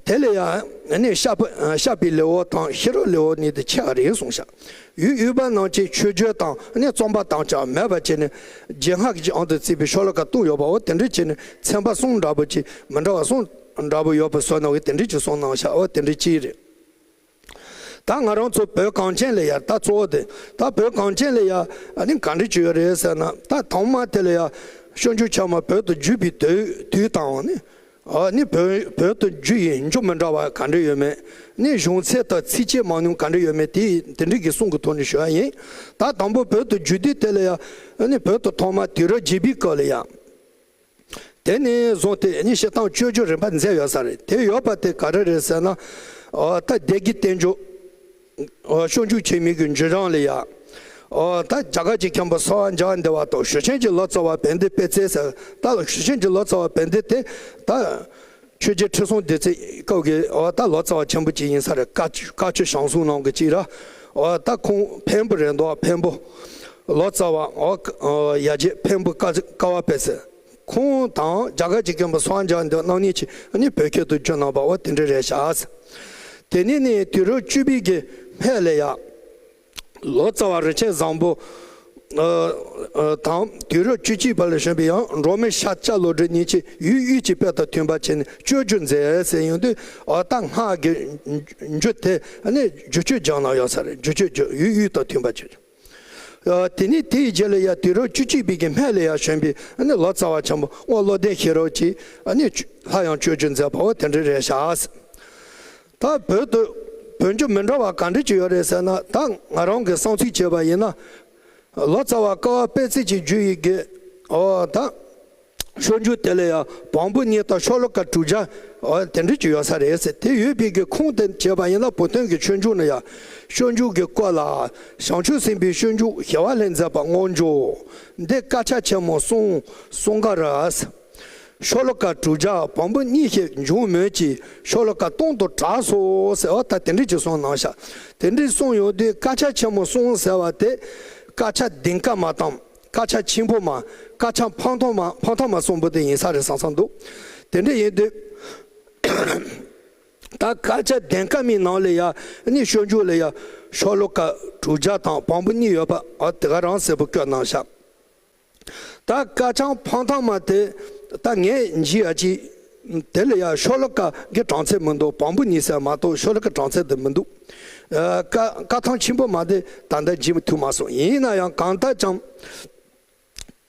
དེ་ལ་ཡང་ནི་བཤགས་པ་བཤགས་པའི་ལེའུ་དང་ཤེས་རབ་ལེའུ་གཉིས་དེ་ཆེ་བ་རེད་གསུངས་ཤག་ཡུལ་དབུས་པ་རྣམས་ཀྱིས་ཆོས་བརྒྱུད་དང་ནི་རྩོམ་པ་དང་ཅང་མེད་པར་བྱས་ནས་རྗེས་སྔགས་ཀྱི་ཨང་དུ་བརྩིས་པའི་ཤོ་ལོ་ཀ་སྟོང་ཡོད་པའོ། དེ་འདྲ་བྱས་ནས་ཚན་པ་གསུམ་འདྲ་པོ་ཅིག་མི་འདྲ་བ་གསུམ་འདྲ་པོ་ཡོད་པ་བཟོ་གནང་བའི་དེ་འདྲ་ཅིག་གསུངས་གནང་ཤག་འོ་དེ་འདྲ་ཅིག་རེད། ད་ང་རང་ཚོ་བོད་གངས་ཅན་ལ་ཡ་ད་གཙོ་བོ་དེ་ད་བོད་གངས་ཅན་ལ་ཡ་ཨ་ནི་ག་འདྲ་ཅིག་ཡོད་རེད་ཟེར་ན། ད་ཐོག་མ་དེ་ལ་ཡ་སྤྱོད་འཇུག་ཆེན་མོ་བོད་དུ་བསྒྱུར་བའི་དུས་དུས་དང་ནི། ཨ་ནི་བོད་བོད་དུ་བསྒྱུར་ཡི་མཇུག་མི་འདྲ་བ་ག་འདྲ་ཡོད་མེད། ནི་གཞུང་ཚད་དང་ཚིགས་བཅད་མང་ཉུང་ག་འདྲ་ཡོད་མེད་དེ་དེ་འདྲ་གི་གསུང་གི་ཐོག་ནས་ཞུ་བ་ཡིན། ད་དང་པོ་བོད་དུ་བསྒྱུར་དུས་དེ་ལ་ཡ་ཨ་ནི་བོད་དུ་ཐོག་མ་དུས་རབས་བརྒྱད་པའི་སྐབས་ལ་ཡ། དེ་ནས་བཟུང་སྟེ་ནི་སྤྱིར་བཏང་སྤྱོད་འཇུག་རིམ་པ་མཛད་ཡོད་ས་རེད། དེ་ཡོད་པ་དེ་ག་རེ་རེད་ཟེར་ན། ཨོ་ད་སྡེ་དགེ་བསྟན་འགྱུར། ཨོ་སྤྱོད་འཇུག་ཆེན་མོའི་གི་འགྱུར་རིམ་ལ་ཡ། ཨོ་ད་རྒྱ་གར་གྱི་མཁན་པོ་སརྦ་ཛྙཱ་ན་དེ་བ་དང་ཞུ་ཆེན་གྱི་ལོ་ཙཱ་བ་བན་དེ་དཔེ་བཙལ་ཟེར། ད་ཞུ་ཆེན་གྱི་ལོ་ཙཱ་བ་བན་དེ་དེ་ད་ཆོས་རྒྱལ་ཁྲི་སྲོང་ལྡེ་བཙན་སྐབས་ཀྱི་ཨོ་ད་ལོ་ཙཱ་བ་ཆེན་པོ་ཅིག་ཡིན་ས་རེད། བཀའ་བཀའ་ཆོས་ཞང་གསུམ་ནང་གི་ཅིག་ར། ཨོ་ད་ཁོང་འཕན་པོ་རེད་འདུག་འཕན་པོ། ལོ་ཙཱ་བ་ཨོ་ཨོ་ཡ་རྗེ་འཕན་པོ་ཀ་ཀ་བ་དཔལ་ཟེར། ཁོང་དང་རྒྱ་གར་གྱི་མཁན་པོ་སརྦ་ཛྙཱ་ན་དེ་བ་རྣམ་གཉིས་ཀྱིས་ཨ་ནི་བོད་སྐད་དུ་བསྒྱུར་གནང་བ་འོ་དེ་འདྲ་རེད་ཤག་དེ་ནས་ནི་དུས་རབས་བཅུ་པའི་གི་སྨད་ལ་ཡ། ལོ་ཙཱ་བ་རིན་ཆེན་བཟང་པོ་ཨ་ཨ་དང་དུས་རབས་བཅུ་གཅིག་པ་ལ་བྱོན་པའི་ཡང་འབྲོག་མི་ཤཱཀྱ་བློ་གྲོས་གཉིས་ཀྱིས་ཡུལ་དབུས་ཀྱི་དཔལ་དང་མཐུན་པར་བྱས་ནས་སྤྱོད་འཇུག་མཛད་ཟེར་ཡོང་དུས་ཨ་ད་སྔགས་ཀྱི་འཇུག་དེ་ཨ་ནི་བསྒྱུར་བཅོས་རྒྱག་གནང་ཡོད་ས་རེད། བསྒྱུར་བཅོས་རྒྱག་ཡུལ་དབུས་དང་མཐུན་པར་བྱས། ཨ་དེ་ནས་དེའི་རྗེས་ལ་ཡ་དུས་རབས་བཅུ་གཅིག་པའི་གི་སྨད་ལ་ཡ་བྱོན་པའི་ཨ་ནི་ལོ་ཙཱ་བ་ཆེན་པོ་རྔོག་བློ་ལྡན་ཤེས་རབ་ཀྱིས་ཨ་ནི་སླར་ཡང་སྤྱོད་འཇུག་མཛད་པའོ་དེ་འདྲ་རེད་ཤག་ད་བོད་དུ་བོད་འགྱུར་མི་འདྲ་བ་ག་འདྲ་ཅིག་ཡོད་རེད་ཟེར་ན། ད་ང་རང་གི་བསམ་ཚུལ་བྱས་པ་ཡིན་ན། ལོ་ཙཱ་བ་ཀ་བ་དཔལ་བརྩེགས་ཀྱིས་བསྒྱུར་ཡི་གི་ཨོ་ད། སྤྱོད་འཇུག་དེ་ལ་ཡང་བམ་པོ་གཉིས་དང་ཤོ་ལོ་ཀ་དྲུག་བརྒྱ་དེ་འདྲ་ཅིག་ཡོད་ས་རེད་ཟེར། དེ་ཡོད་པའི་གི་ཁུངས་དེ་བྱས་པ་ཡིན་ན། བུ་སྟོན་གྱི་སྤྱོད་འཇུག་ནི་ཡང་སྤྱོད་འཇུག་གི་སྐོར་ལ་བྱང་ཆུབ་སེམས་དཔའི་སྤྱོད་འཇུག་ཞི་བ་ལྷས་མཛད་པ་སྔོན་འཇུག་འདི་དཀར་ཆག་ཆེན་མོ་གསུམ་གསུམ་ཀ་ར། ཤོ་ལོ་ཀ་དྲུག་བརྒྱ་བམ་པོ་གཉིས་ཤིག་འབྱུང་མོད་ཀྱི། ཤོ་ལོ་ཀ་སྟོང་དུ་གྲགས་སོ་ཟེར་བ་ད་དེ་འདྲ་ཅིག་གསུངས་གནང་ཤག་དེ་འདྲ་གསུངས་ཡོང་དུས་དཀར་ཆག་ཆེན་མོ་གསུམ་ཟེར་བ་དེ་དཀར་ཆག་ལྡིང་ཀ་མ་དང་། དཀར་ཆག་ཆེན་པོ་མ། དཀར་ཆག་འཕང་ཐང་མ། འཕང་ཐང་མ་གསུམ་པོ་དེ་ཡིན་ས་རེད་བསམ་བསམ་འདུག་དེ་འདྲ་ཡིན་དུས་ད་དཀར་ཆག་ལྡིང་ཀ་མའི་ནང་ལ་ཡ་ནི་སྤྱོད་འཇུག་ལ་ཡ་ཤོ་ལོ་ཀ་དྲུག་བརྒྱ་དང་བམ་པོ་གཉིས་ཡོད་པ་ཨ་དེ་ག་རང་ཟེར་པོ་བཀོད་གནང་ཤག་ད་དཀར་ཆག་འཕང་ཐང་མ་དེ་ད་ངས་འཇིག་ཡ་ཅིག་དེ་ལ་ཡ་ཤོ་ལོ་ཀ་གི་གྲངས་ཚད་མི་འདུག་བམ་པོ་གཉིས་ཟེར་མ་གཏོགས་ཤོ་ལོ་ཀ་གྲངས་ཚད་དེ་མི་འདུག་ཨ་དཀར་དཀར་ཐང་ཆེན་པོ་མ་དེ་ད་ལྟ་འཇིག་མི་ཐུབ་མ་སོང་། ཡིན་ན་ཡང་གང་ལྟར་ཀྱང་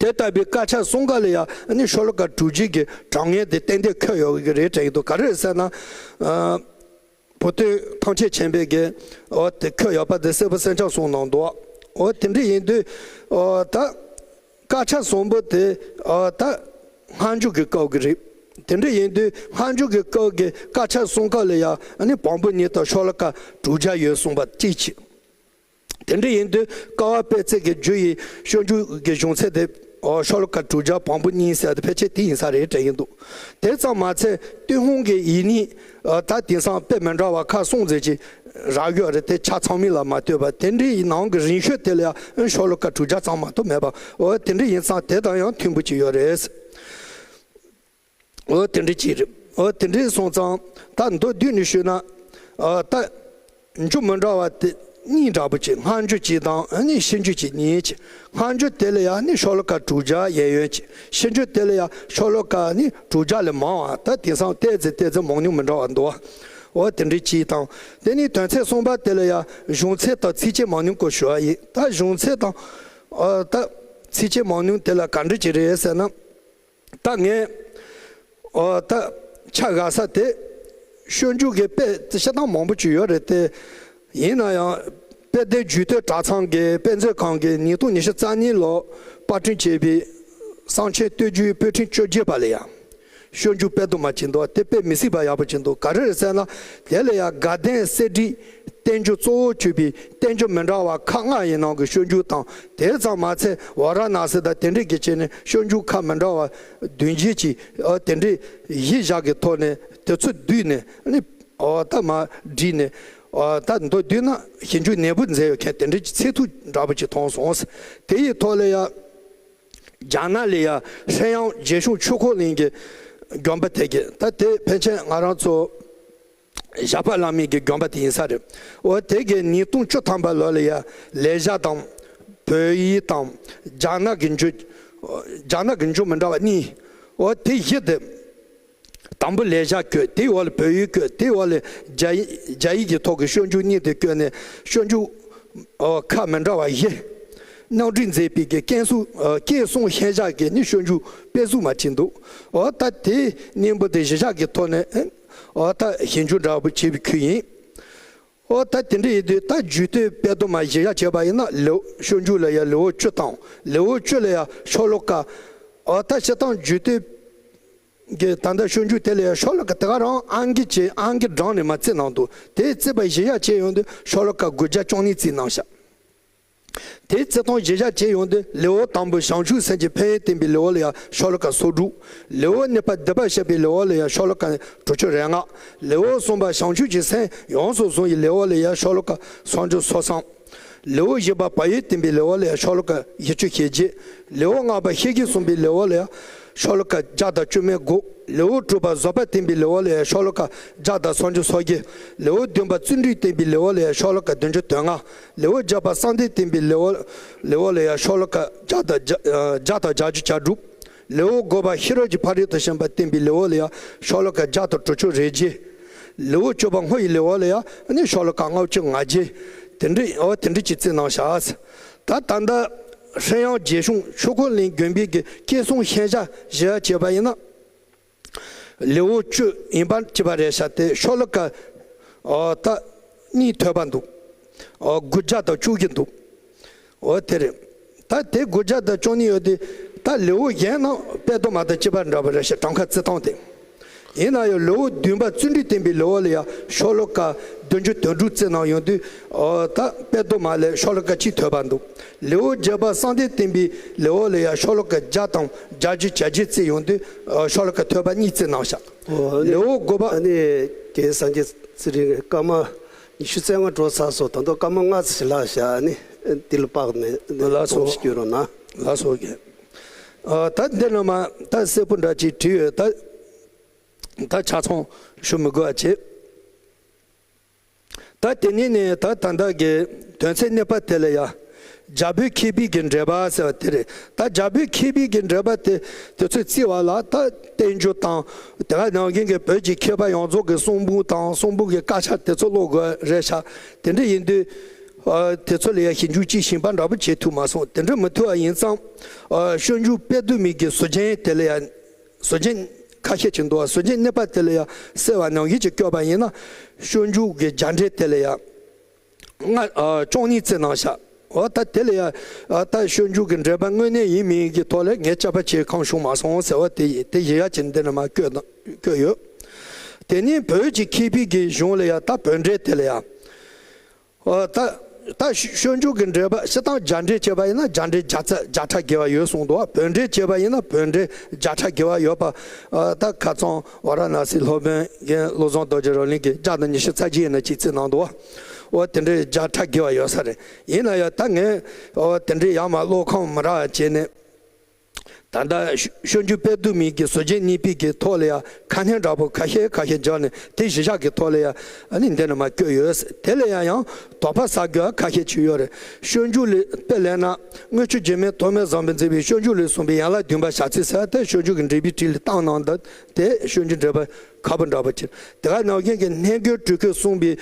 དེ་ལྟ་བུའི་དཀར་ཆག་གསུམ་ཀ་ལ་ཡ་ནི་ཤོ་ལོ་ཀ་དྲུག་བརྒྱའི་གི་གྲངས་ངེས་དེ་ཏན་ཏན་འཁོད་ཡོད་གི་རེད་དྲན་གི་འདུག་ག་རེ་རེད་ཟེར་ན། ཨ། བུ་སྟོན་ཐམས་ཅད་མཁྱེན་པའི་གི་འོ་དེ་འཁོད་ཡོད་པ་དེ་སྲིད་པ་སེང་ལྕམ་གསུངས་གནང་འདུག་འོ་དེ་འདྲ་ཡིན་དུས་འོ་ད་དཀར་ཆག་གསུམ་པོ་དེ་འོ་ད་སྔ་འཇུག་གི་སྐབས་ཀྱི་རེད། དེ་འདྲ་ཡིན་དུས་སྔ་འཇུག་གི་སྐབས་ཀྱི་དཀར་ཆག་གསུམ་ཀ་ལ་ཡ་ནི་བམ་པོ་གཉིས་དང་ཤོ་ལོ་ཀ་དྲུག་བརྒྱ་ཡོད་གསུངས་པ་གཅིག་བྱས། དེ་འདྲ་ཡིན་དུས་ཀ་བ་པད་ཚལ་གྱི་རྒྱུ་ཡི་སྤྱོད་འཇུག་གི་གཞུང་ཚད་དེ་ཨོ་ཤོ་ལོ་ཀ་དྲུག་བརྒྱ་བམ་པོ་གཉིས་ཟེར་དེ་ཕལ་ཆེར་དེ་ཡིན་ས་རེད་དྲན་གྱི་འདུག་དེ་ཙམ་མ་ཚད་ཏུན་ཧོང་གི་ཡིག་རྙིང་ཨ་ད་དེང་སང་དཔེ་མི་འདྲ་བ་ཁག་གསུམ་ཙམ་ཅིག་རག་ཡོད་རེད། དེ་ཆ་ཚང་མིན་ལ་མ་ལྟོས་པར་དེ་འདྲའི་ནང་གི་རིང་ཤོས་དེ་ལ་ཡང་ཤོ་ལོ་ཀ་དྲུག་བརྒྱ་ཙམ་མ་གཏོགས་མེད་པ། ཨོ་དེ་འདྲ་ཡིན་ཙང་དེ་དང་ཡང་མཐུན་པོ་ཅིག་ཡོད་རེད། འོ་དེ་འདྲ་ཅིག་རེད། འོ་དེ་འདྲ་སོང་ཙང་ད་མདོར་བསྡུས་ནས་ཞུས་ན། ཨ་ད་འཇུག་མི་འདྲ་བ་དེ་གཉིས་འདྲ་པོ་ཅིག་སྔ་འཇུག་གཅིག་དང་ཨ་ནི་ཕྱི་འཇུག་གཅིག་གཉིས་ཅིག་སྔ་འཇུག་དེ་ལ་ཡང་ནི་ཤོ་ལོ་ཀ་དྲུག་བརྒྱ་གཡས་གཡོན་ཅིག་ཕྱི་འཇུག་དེ་ལ་ཡང་ཤོ་ལོ་ཀ་ནི་དྲུག་བརྒྱ་ལས་མང་བ། ད་དེང་སང་ཏོག་ཙམ་ཏོག་ཙམ་མང་ཉུང་མི་འདྲ་བ་འདུག་འོ་དེ་འདྲ་ཅིག་དང་། དེ་ནི་དོན་ཚན་གསུམ་པ་དེ་ལ་ཡང་གཞུང་ཚད་དང་ཚིགས་བཅད་མང་ཉུང་སྐོར་ཞུ་བ་ཡིན། ད་གཞུང་ཚད་དང་ཨ་ད་ཚིགས་བཅད་མང་ཉུང་དེ་ལ་ག་འདྲ་ཅིག་རེད་ཟེར་ན། ད་ངས་ཨོ་ད་ཆ་བཞག་ས་དེ་སྤྱོད་འཇུག་གི་དཔེ་དེ་བཤད་སྟངས་མང་པོ་ཅིག་ཡོད་རེད་དེ། ཡིན་ན་ཡང་དཔལ་ལྡན་རྒྱུད་སྟོད་གྲྭ་ཚང་གི་དཔེ་མཛོད་ཁང་གི་ཉིས་སྟོང་ཉི་ཤུ་རྩ་གཉིས་ལོར་པར་སྐྲུན་བྱས་པའི་གསང་ཆེན་བསྟོད་བསྒྱུར་པོད་ཕྲེང་བཅོ་བརྒྱད་པ་ལ་ཡང་སྤྱོད་འཇུག་དཔེ་དུ་མ་ཅིག་འདུག་དེ་དཔེ་མི་སྲིད་པ་ཡག་པོ་ཅིག་འདུག་ག་རེ་རེད་ཟེར་ན། དེ་ལ་ཡང་དགའ་ལྡན་གསེར་བྲིས། བསྟན་འགྱུར་གཙོ་བོར་གྱུར་པའི་བསྟན་འགྱུར་མི་འདྲ་བ་ཁག་ལྔ་ཡི་ནང་གི་སྤྱོད་འཇུག་དང་། དེ་ཙམ་མ་ཚད་ཝཱ་ར་ཎཱ་སི་དང་དེ་འདྲས་ཀྱི་ཆེད་ནས་སྤྱོད་འཇུག་ཁག་མི་འདྲ་བ་བདུན་བརྒྱད་ཀྱི་ཨ་དེ་འདྲས་གཞི་བཞག་གི་ཐོག་ནས་དེ་ཚོ་བསྡུས་ནས་ནི་ཨོ་ད་མ་བསྒྲིགས་ནས་ཨོ་ད་མདོར་བསྡུས་ན་ཞིབ་འཇུག་ནན་པོ་མཛད་ཡོད་མཁན་དེ་འདྲས་ཀྱི་ཚད་ཐིག་འདྲ་པོ་ཅིག་མཐོང་སོང་། དེ་ཡི་ཐོག་ལ་ཡ་རྒྱ་ནག་ལ་ཡ་ཧྲེན་དབྱང་རྒྱལ་གཞུང་ཆོས་འཁོར་གླིང་གི་དགོན་པ་དེ་གི་ད་དེ་ཕལ་ཆེར་ང་རང་ཚོ་ཞྭ་པ་བླ་མའི་གི་དགོན་པ་དེ་ཡིན་ས་རེད། འོ་དེ་གི་ཉིས་སྟོང་བཅུ་ཐམ་པ་ལོ་ལ་ཡ་ལེགས་སྦྱར་དང་བོད་ཡིག་དང་རྒྱ་ནག་གི་འགྱུར། རྒྱ་ནག་གི་འགྱུར་མི་འདྲ་བ་གཉིས། འོ་དེ་བཞི་དེ་དང་པོ་ལེགས་སྦྱར་བཀོད། དེའི་འོག་ལ་བོད་ཡིག་བཀོད། དེའི་འོག་ལ་རྒྱ་ཡིག་རྒྱ་ཡིག་གི་ཐོག་གི་སྤྱོད་འཇུག་གཉིས་དེ་བཀོད་ནས་སྤྱོད་འཇུག་ཨོ་ཁག་མི་འདྲ་བ་བཞི། གནང་སྒྲིག་མཛད་པའི་གི་བསྐྱེད་གསུམ་ཨོ་བསྐྱེད་གསུམ་ཤན་སྦྱར་གྱི་ནི་སྤྱོད་འཇུག་དཔེ་གཟུགས་མ་ཅིག་འདུག་འོ་ད་དེའི་སྙིང་པོ་དེ་གཞི་བཞག་གི་ཐོག་ནས་ཨོ་ད་ཞིབ་འཇུག་འདྲ་པོ་བྱས་པའི་ཁུལ་ཡིན། འོ་ད་དེ་འདྲ་ཡིན་དུས་ད་རྒྱུད་སྟོད་དཔལ་དུ་མ་གཞི་བཞག་བྱས་པ་ཡིན་ན་ལེའུ་སྤྱོད་འཇུག་ལ་ཡ་ལེའུ་བཅུ་དང་ལེའུ་བཅུ་ལ་ཡ་ཤོ་ལོ་ཀ་ཨོ་ད་སྤྱིར་བཏང་རྒྱུད་སྟོད་གི་ད་ལྟ་སྤྱོད་འཇུག་དེ་ལ་ཡང་ཤོ་ལོ་ཀ་དེ་ག་རང་ཨང་ཀི་བྱས་ཨང་ཀི་བགྲངས་ནས་མ་བརྩིས་གནང་འདུག་དེ་བརྩིས་པ་གཞི་བཞག་བྱས་ཡོང་དུས་ཤོ་ལོ་ཀ་དགུ་བརྒྱ་བཅུ་གཉིས་བརྩིས་གནང་ཤག་དེ་བརྩི་སྟངས་གཞི་བཞག་བྱས་ཡོང་དུས་ལེའུ་དང་པོ་བྱང་ཆུབ་སེམས་ཀྱི་ཕན་ཡོན་བསྟན་པའི་ལེའུ་ལ་ཡང་ཤོ་ལོ་ཀ་སོ་དྲུག་ལེའུ་གཉིས་པ་སྡིག་པ་བཤགས་པའི་ལེའུ་ལ་ཡང་ཤོ་ལོ་ཀ་དྲུག་ཅུ་རེ་ལྔ། ལེའུ་གསུམ་པ་བྱང་ཆུབ་ཀྱི་སེམས་ཡོངས་སུ་བཟུང་བའི་ལེའུ་ལ་ཡང་ཤོ་ལོ་ཀ་སུམ་ཅུ་སོ་གསུམ། ལེའུ་བཞི་པ་བག་ཡོད་བསྟན་པའི་ལེའུ་ལ་ཡང་ཤོ་ལོ་ཀ་བཞི་བཅུ་ཞེ་བརྒྱད། ལེའུ་ལྔ་པ་ཤེས་བཞིན་གསུངས་པའི་ལེའུ་ལ་ཡང་ཤོ་ལོ་ཀ་བརྒྱ་དང་བཅུ་མེད་དགུ། ལེའུ་དྲུག་པ་བཟོད་པ་བསྟན་པའི་ལེའུ་ལ་ཡང་ཤོ་ལོ་ཀ་བརྒྱ་དང་སུམ་ཅུ་སོ་བརྒྱད། ལེའུ་བདུན་པ་བརྩོན་འགྲུས་བསྟན་པའི་ལེའུ་ལ་ཡང་ཤོ་ལོ་ཀ་བདུན་ཅུ་དོན་ལྔ། ལེའུ་བརྒྱད་པ་བསམ་གཏན་བསྟན་པའི་ལེའུ་ལེའུ་ལ་ཡང་ཤོ་ལོ་ཀ་བརྒྱ་དང་བརྒྱ་བརྒྱ་དང་བརྒྱད་ཅུ་གྱ་དྲུག། ལེའུ་དགུ་པ་ཤེས་རབ་ཀྱི་ཕ་རོལ་ཏུ་ཕྱིན་པ་བསྟན་པའི་ལེའུ་ལ་ཡང་ཤོ་ལོ་ཀ་བརྒྱ་དང་དྲུག་ཅུ་རེ་བརྒྱད། ལེའུ་བཅུ་པ་བསྔོ་བའི་ལེའུ་ལ་ཡང་ནི་ཤོ་ལོ་ཀ་ལྔ་བཅུ་ང་བརྒྱད། དེ་འདྲ་འོ་དེ་འདྲ་ཅིག་བརྩིས་གནང་ཤག་ད་ད་ལྟ་ཧྲེན་དབྱང་རྒྱལ་གཞུང་ཆོས་འཁོར་གླིང་དགོན་པའི་གི་བསྐྱེད་རྩོམ་ཤན་སྦྱར་བཞི་བྱས་པ་ཡིན་ན། ལེའུ་བཅུ་ཡིན་པ་གཅིག་པ་རེད་ཤག་དེ་ཤོ་ལོ་ཀ་ཨོ་ད་གཉིས་ཐོན་པ་འདུག་ཨོ་དགུ་བརྒྱ་དང་བཅུ་བཞི་འདུག་ཨོ་དེ་རེད། ད་དེ་དགུ་བརྒྱ་དང་བཅུ་གཉིས་ཡོད་དེ། ད་ ལེའུ་གཞན་རྣམས་དཔལ་རྡོར་མ་དང་བཅས་པ་འདྲ་བ་རེད་ཤག་གྲངས་ཀ་བརྩི་སྟངས་དེ། ཡིན་ན་ཡང་ལེའུ་བདུན་པ་བརྩོན་འགྲུས་བསྟན་པའི་ལེའུ་ལ་ཡང་ཤོ་ལོ་ཀ་བདུན་ཅུ་དོན་དྲུག་བརྩི་གནང་ཡོང་དུས། ཨོ་ད་དཔལ་རྡོར་མ་ལས་ཤོ་ལོ་ཀ་གཅིག་ཐོས་པ་འདུག་ལེའུ་བརྒྱད་པ་བསམ་གཏན་བསྟན་པའི་ལེའུ་ལ་ཡང་ཤོ་ལོ་ཀ་བརྒྱ་དང་བརྒྱད་ཅུ་གྱ་བརྒྱད་བརྩི་ཡོང་དུས། ཨོ་ཤོ་ལོ་ཀ་ཐོས་པ་གཉིས་བརྩི་གནང་ཤག་ཨོ་ཨ་ནི་ལེའུ་དགུ་པ། ཨ་ནི་རྒན་སངས་རྒྱས་ཚེ་རིང་སྐར་མ་ཉི་ཤུ་རྩ་ལྔ་འགྲོ་ཚར་སོང་། ད་དུང་སྐར་མ་ལྔ་ཙམ་ཞིག་ལྷག་ཤག་ཨ་ནི་འདི་ལ་དཔག་ནས་ལགས་སོ། གསུང་ཞིག་སྐྱོན་རོགས་གནང་། ལགས་སོ་རྒན། ཨ་ད་འདི་ནང་མ་ད་གསལ་པོ་འདྲ་ཅིག་བྲིས་ཡོད། ད་ད་ཆ་ཚང་ཞུ་མི་དགོས་པ་བྱེད། ད་དེ་ནས་ནི་ད་ད་ལྟ་གི་དོན་ཚན་གཉིས་པ་དེ་ལ་ཡ། རྒྱལ་པོའི་ཁེ་ཕན་གྱི་འགྲེལ་པ་ཟེར་བ་དེ་རེད། ད་རྒྱལ་པོའི་ཁེ་ཕན་གྱི་འགྲེལ་པ་དེ་དེ་ཚོས་བརྩིས་པ་ལ། ད་བསྟན་འགྱུར་དང་དེ་ག་ནང་བཞིན་གྱི་བོད་ཀྱི་མཁས་པ་ཡོངས་རྫོགས་ཀྱི་གསུང་འབུམ་དང་གསུང་འབུམ་གྱི་དཀར་ཆག་དེ་ཚོ་ཀློག་དགོས་རེད་ཤག་དེ་འདྲ་ཡིན་དུས། ཨ་དེ་ཚོ་ལ་ཡ་ཞིབ་འཇུག་ཅིག་ཞིབ་པ་འདྲ་པོ་བྱེད་ཐུབ་མ་སོང་། དེ་འདྲ་མི་ཐུབ་པ་ཡིན་ཙང་། ཨ་སྤྱོད་འཇུག་དཔལ་དུས་མི་གི་ཟུར་རྒྱན་དེ་ལ་ཡ། ཟུར་རྒྱན་ཁ་ཤས་ཅིག་འདུག་ཟུར་རྒྱན་གཉིས་པ་དེ་ལ་ཡང་གསལ་བ་ནང་བཞིན་གྱི་བཀོད་པ་ཡིན་ན། སྤྱོད་འཇུག་གི་རྒྱ་འགྲེལ་དེ་ལ་ཡང་། ལྔ་ཨ་བཅུ་གཉིས་བརྩི་གནང་ཤག་འོ་ད་དེ་ལ་ཡང་ཨ་ད་སྤྱོད་འཇུག་གི་འགྲེལ་པ་དངོས་གནས་ཡིན་མིན་གྱི་ཐོག་ལ་ངས་དཔྱད་པ་བྱེད་ཁོམ་བྱུང་མ་སོང་ཟེར་བ་དེ་ཡིན། དེ་གཞི་བཞག་བྱས་འདི་ནས་མར་བཀོད་བཀོད་ཡོད། དེ་ནས་བོད་ཀྱི་མཁས་པའི་གི་གཞུང་ལ་ཡང་ད་བོད་འགྲེལ་དེ་ལ་ཡང་། ཨོ་ད་ད་སྤྱོད་འཇུག་གི་འགྲེལ་པ་སྤྱིར་བཏང་རྒྱ་འགྲེལ་བྱས་པ་ཡིན་ན་རྒྱ་འགྲེལ་བརྒྱ་རྩ་བརྒྱ་ཕྲག་བརྒལ་བ་ཡོད་གསུངས་འདུག་བོད་འགྲེལ་བྱས་པ་ཡིན་ན་བོད་འགྲེལ་བརྒྱ་ཕྲག་བརྒལ་བ་ཡོད་པ། ཨ་ད་ཁ་རྩང་ཝཱ་ར་ཎ་སིའི་སློབ་དཔོན་རྒན་བློ་བཟང་རྡོ་རྗེ་རོ་ལངས་ཀྱིས་བརྒྱ་དང་ཉི་ཤུ་རྩ་བརྒྱད་ཡིན་ན་ཅིག་བརྩིས་གནང་འདུག་ཨོ་དེ་འདྲའི་བརྒྱ་ཕྲག་བརྒལ་བ་ཡོད་ས་རེད། ཡིན་ན་ཡང་ད་ངས་ཨོ་དེ་འདྲའི་ཡར་མར་ཀློག་ཁོམ་མི་རག་བྱས་ནས། ད་ལྟ་སྤྱོད་འཇུག་དཔལ་དུས་མི་གི་ཟུར་རྒྱན་གཉིས་པའི་གི་ཐོག་ལ་ཡང་ཁ་སྣོན་འདྲ་པོ་ཁ་ཤས་ཁ་ཤས་སྦྱར་ནས་དེ་གཞི་བཞག་གི་ཐོག་ལ་ཡང་ཨ་ནི་འདི་ནས་མར་བཀོད་ཡོད། དེ་ལ་ཡང་ཡང་དོགས་པ་ཟ་དགོས་ཁ་ཤས་ཅིག་ཡོད་རེད། སྤྱོད་འཇུག་ལས་དཔེ་ལེན་ན། དངུལ་ཆུ་འཇིགས་མེད་ཐོགས་མེད་བཟང་པོས་མཛད་པའི་སྤྱོད་འཇུག་ལས་གསུངས་པའི་ཡན་ལག་བདུན་པ་བྱ་ཚིག་ཟེར་བ་དེ་སྤྱོད་འཇུག་གི་འགྲེལ་པའི་བྲིས་ལ་བཏང་གནང་འདུག་དེ་སྤྱོད་འཇུག་འགྲེལ་པ་ཁ་པོ་འདྲ་པོ་ཅིག་དེ་ག་ནང་བཞིན་གྱི་སྣོད་བཀོད་སྤྲུལ་སྐུས་གསུངས་པའི་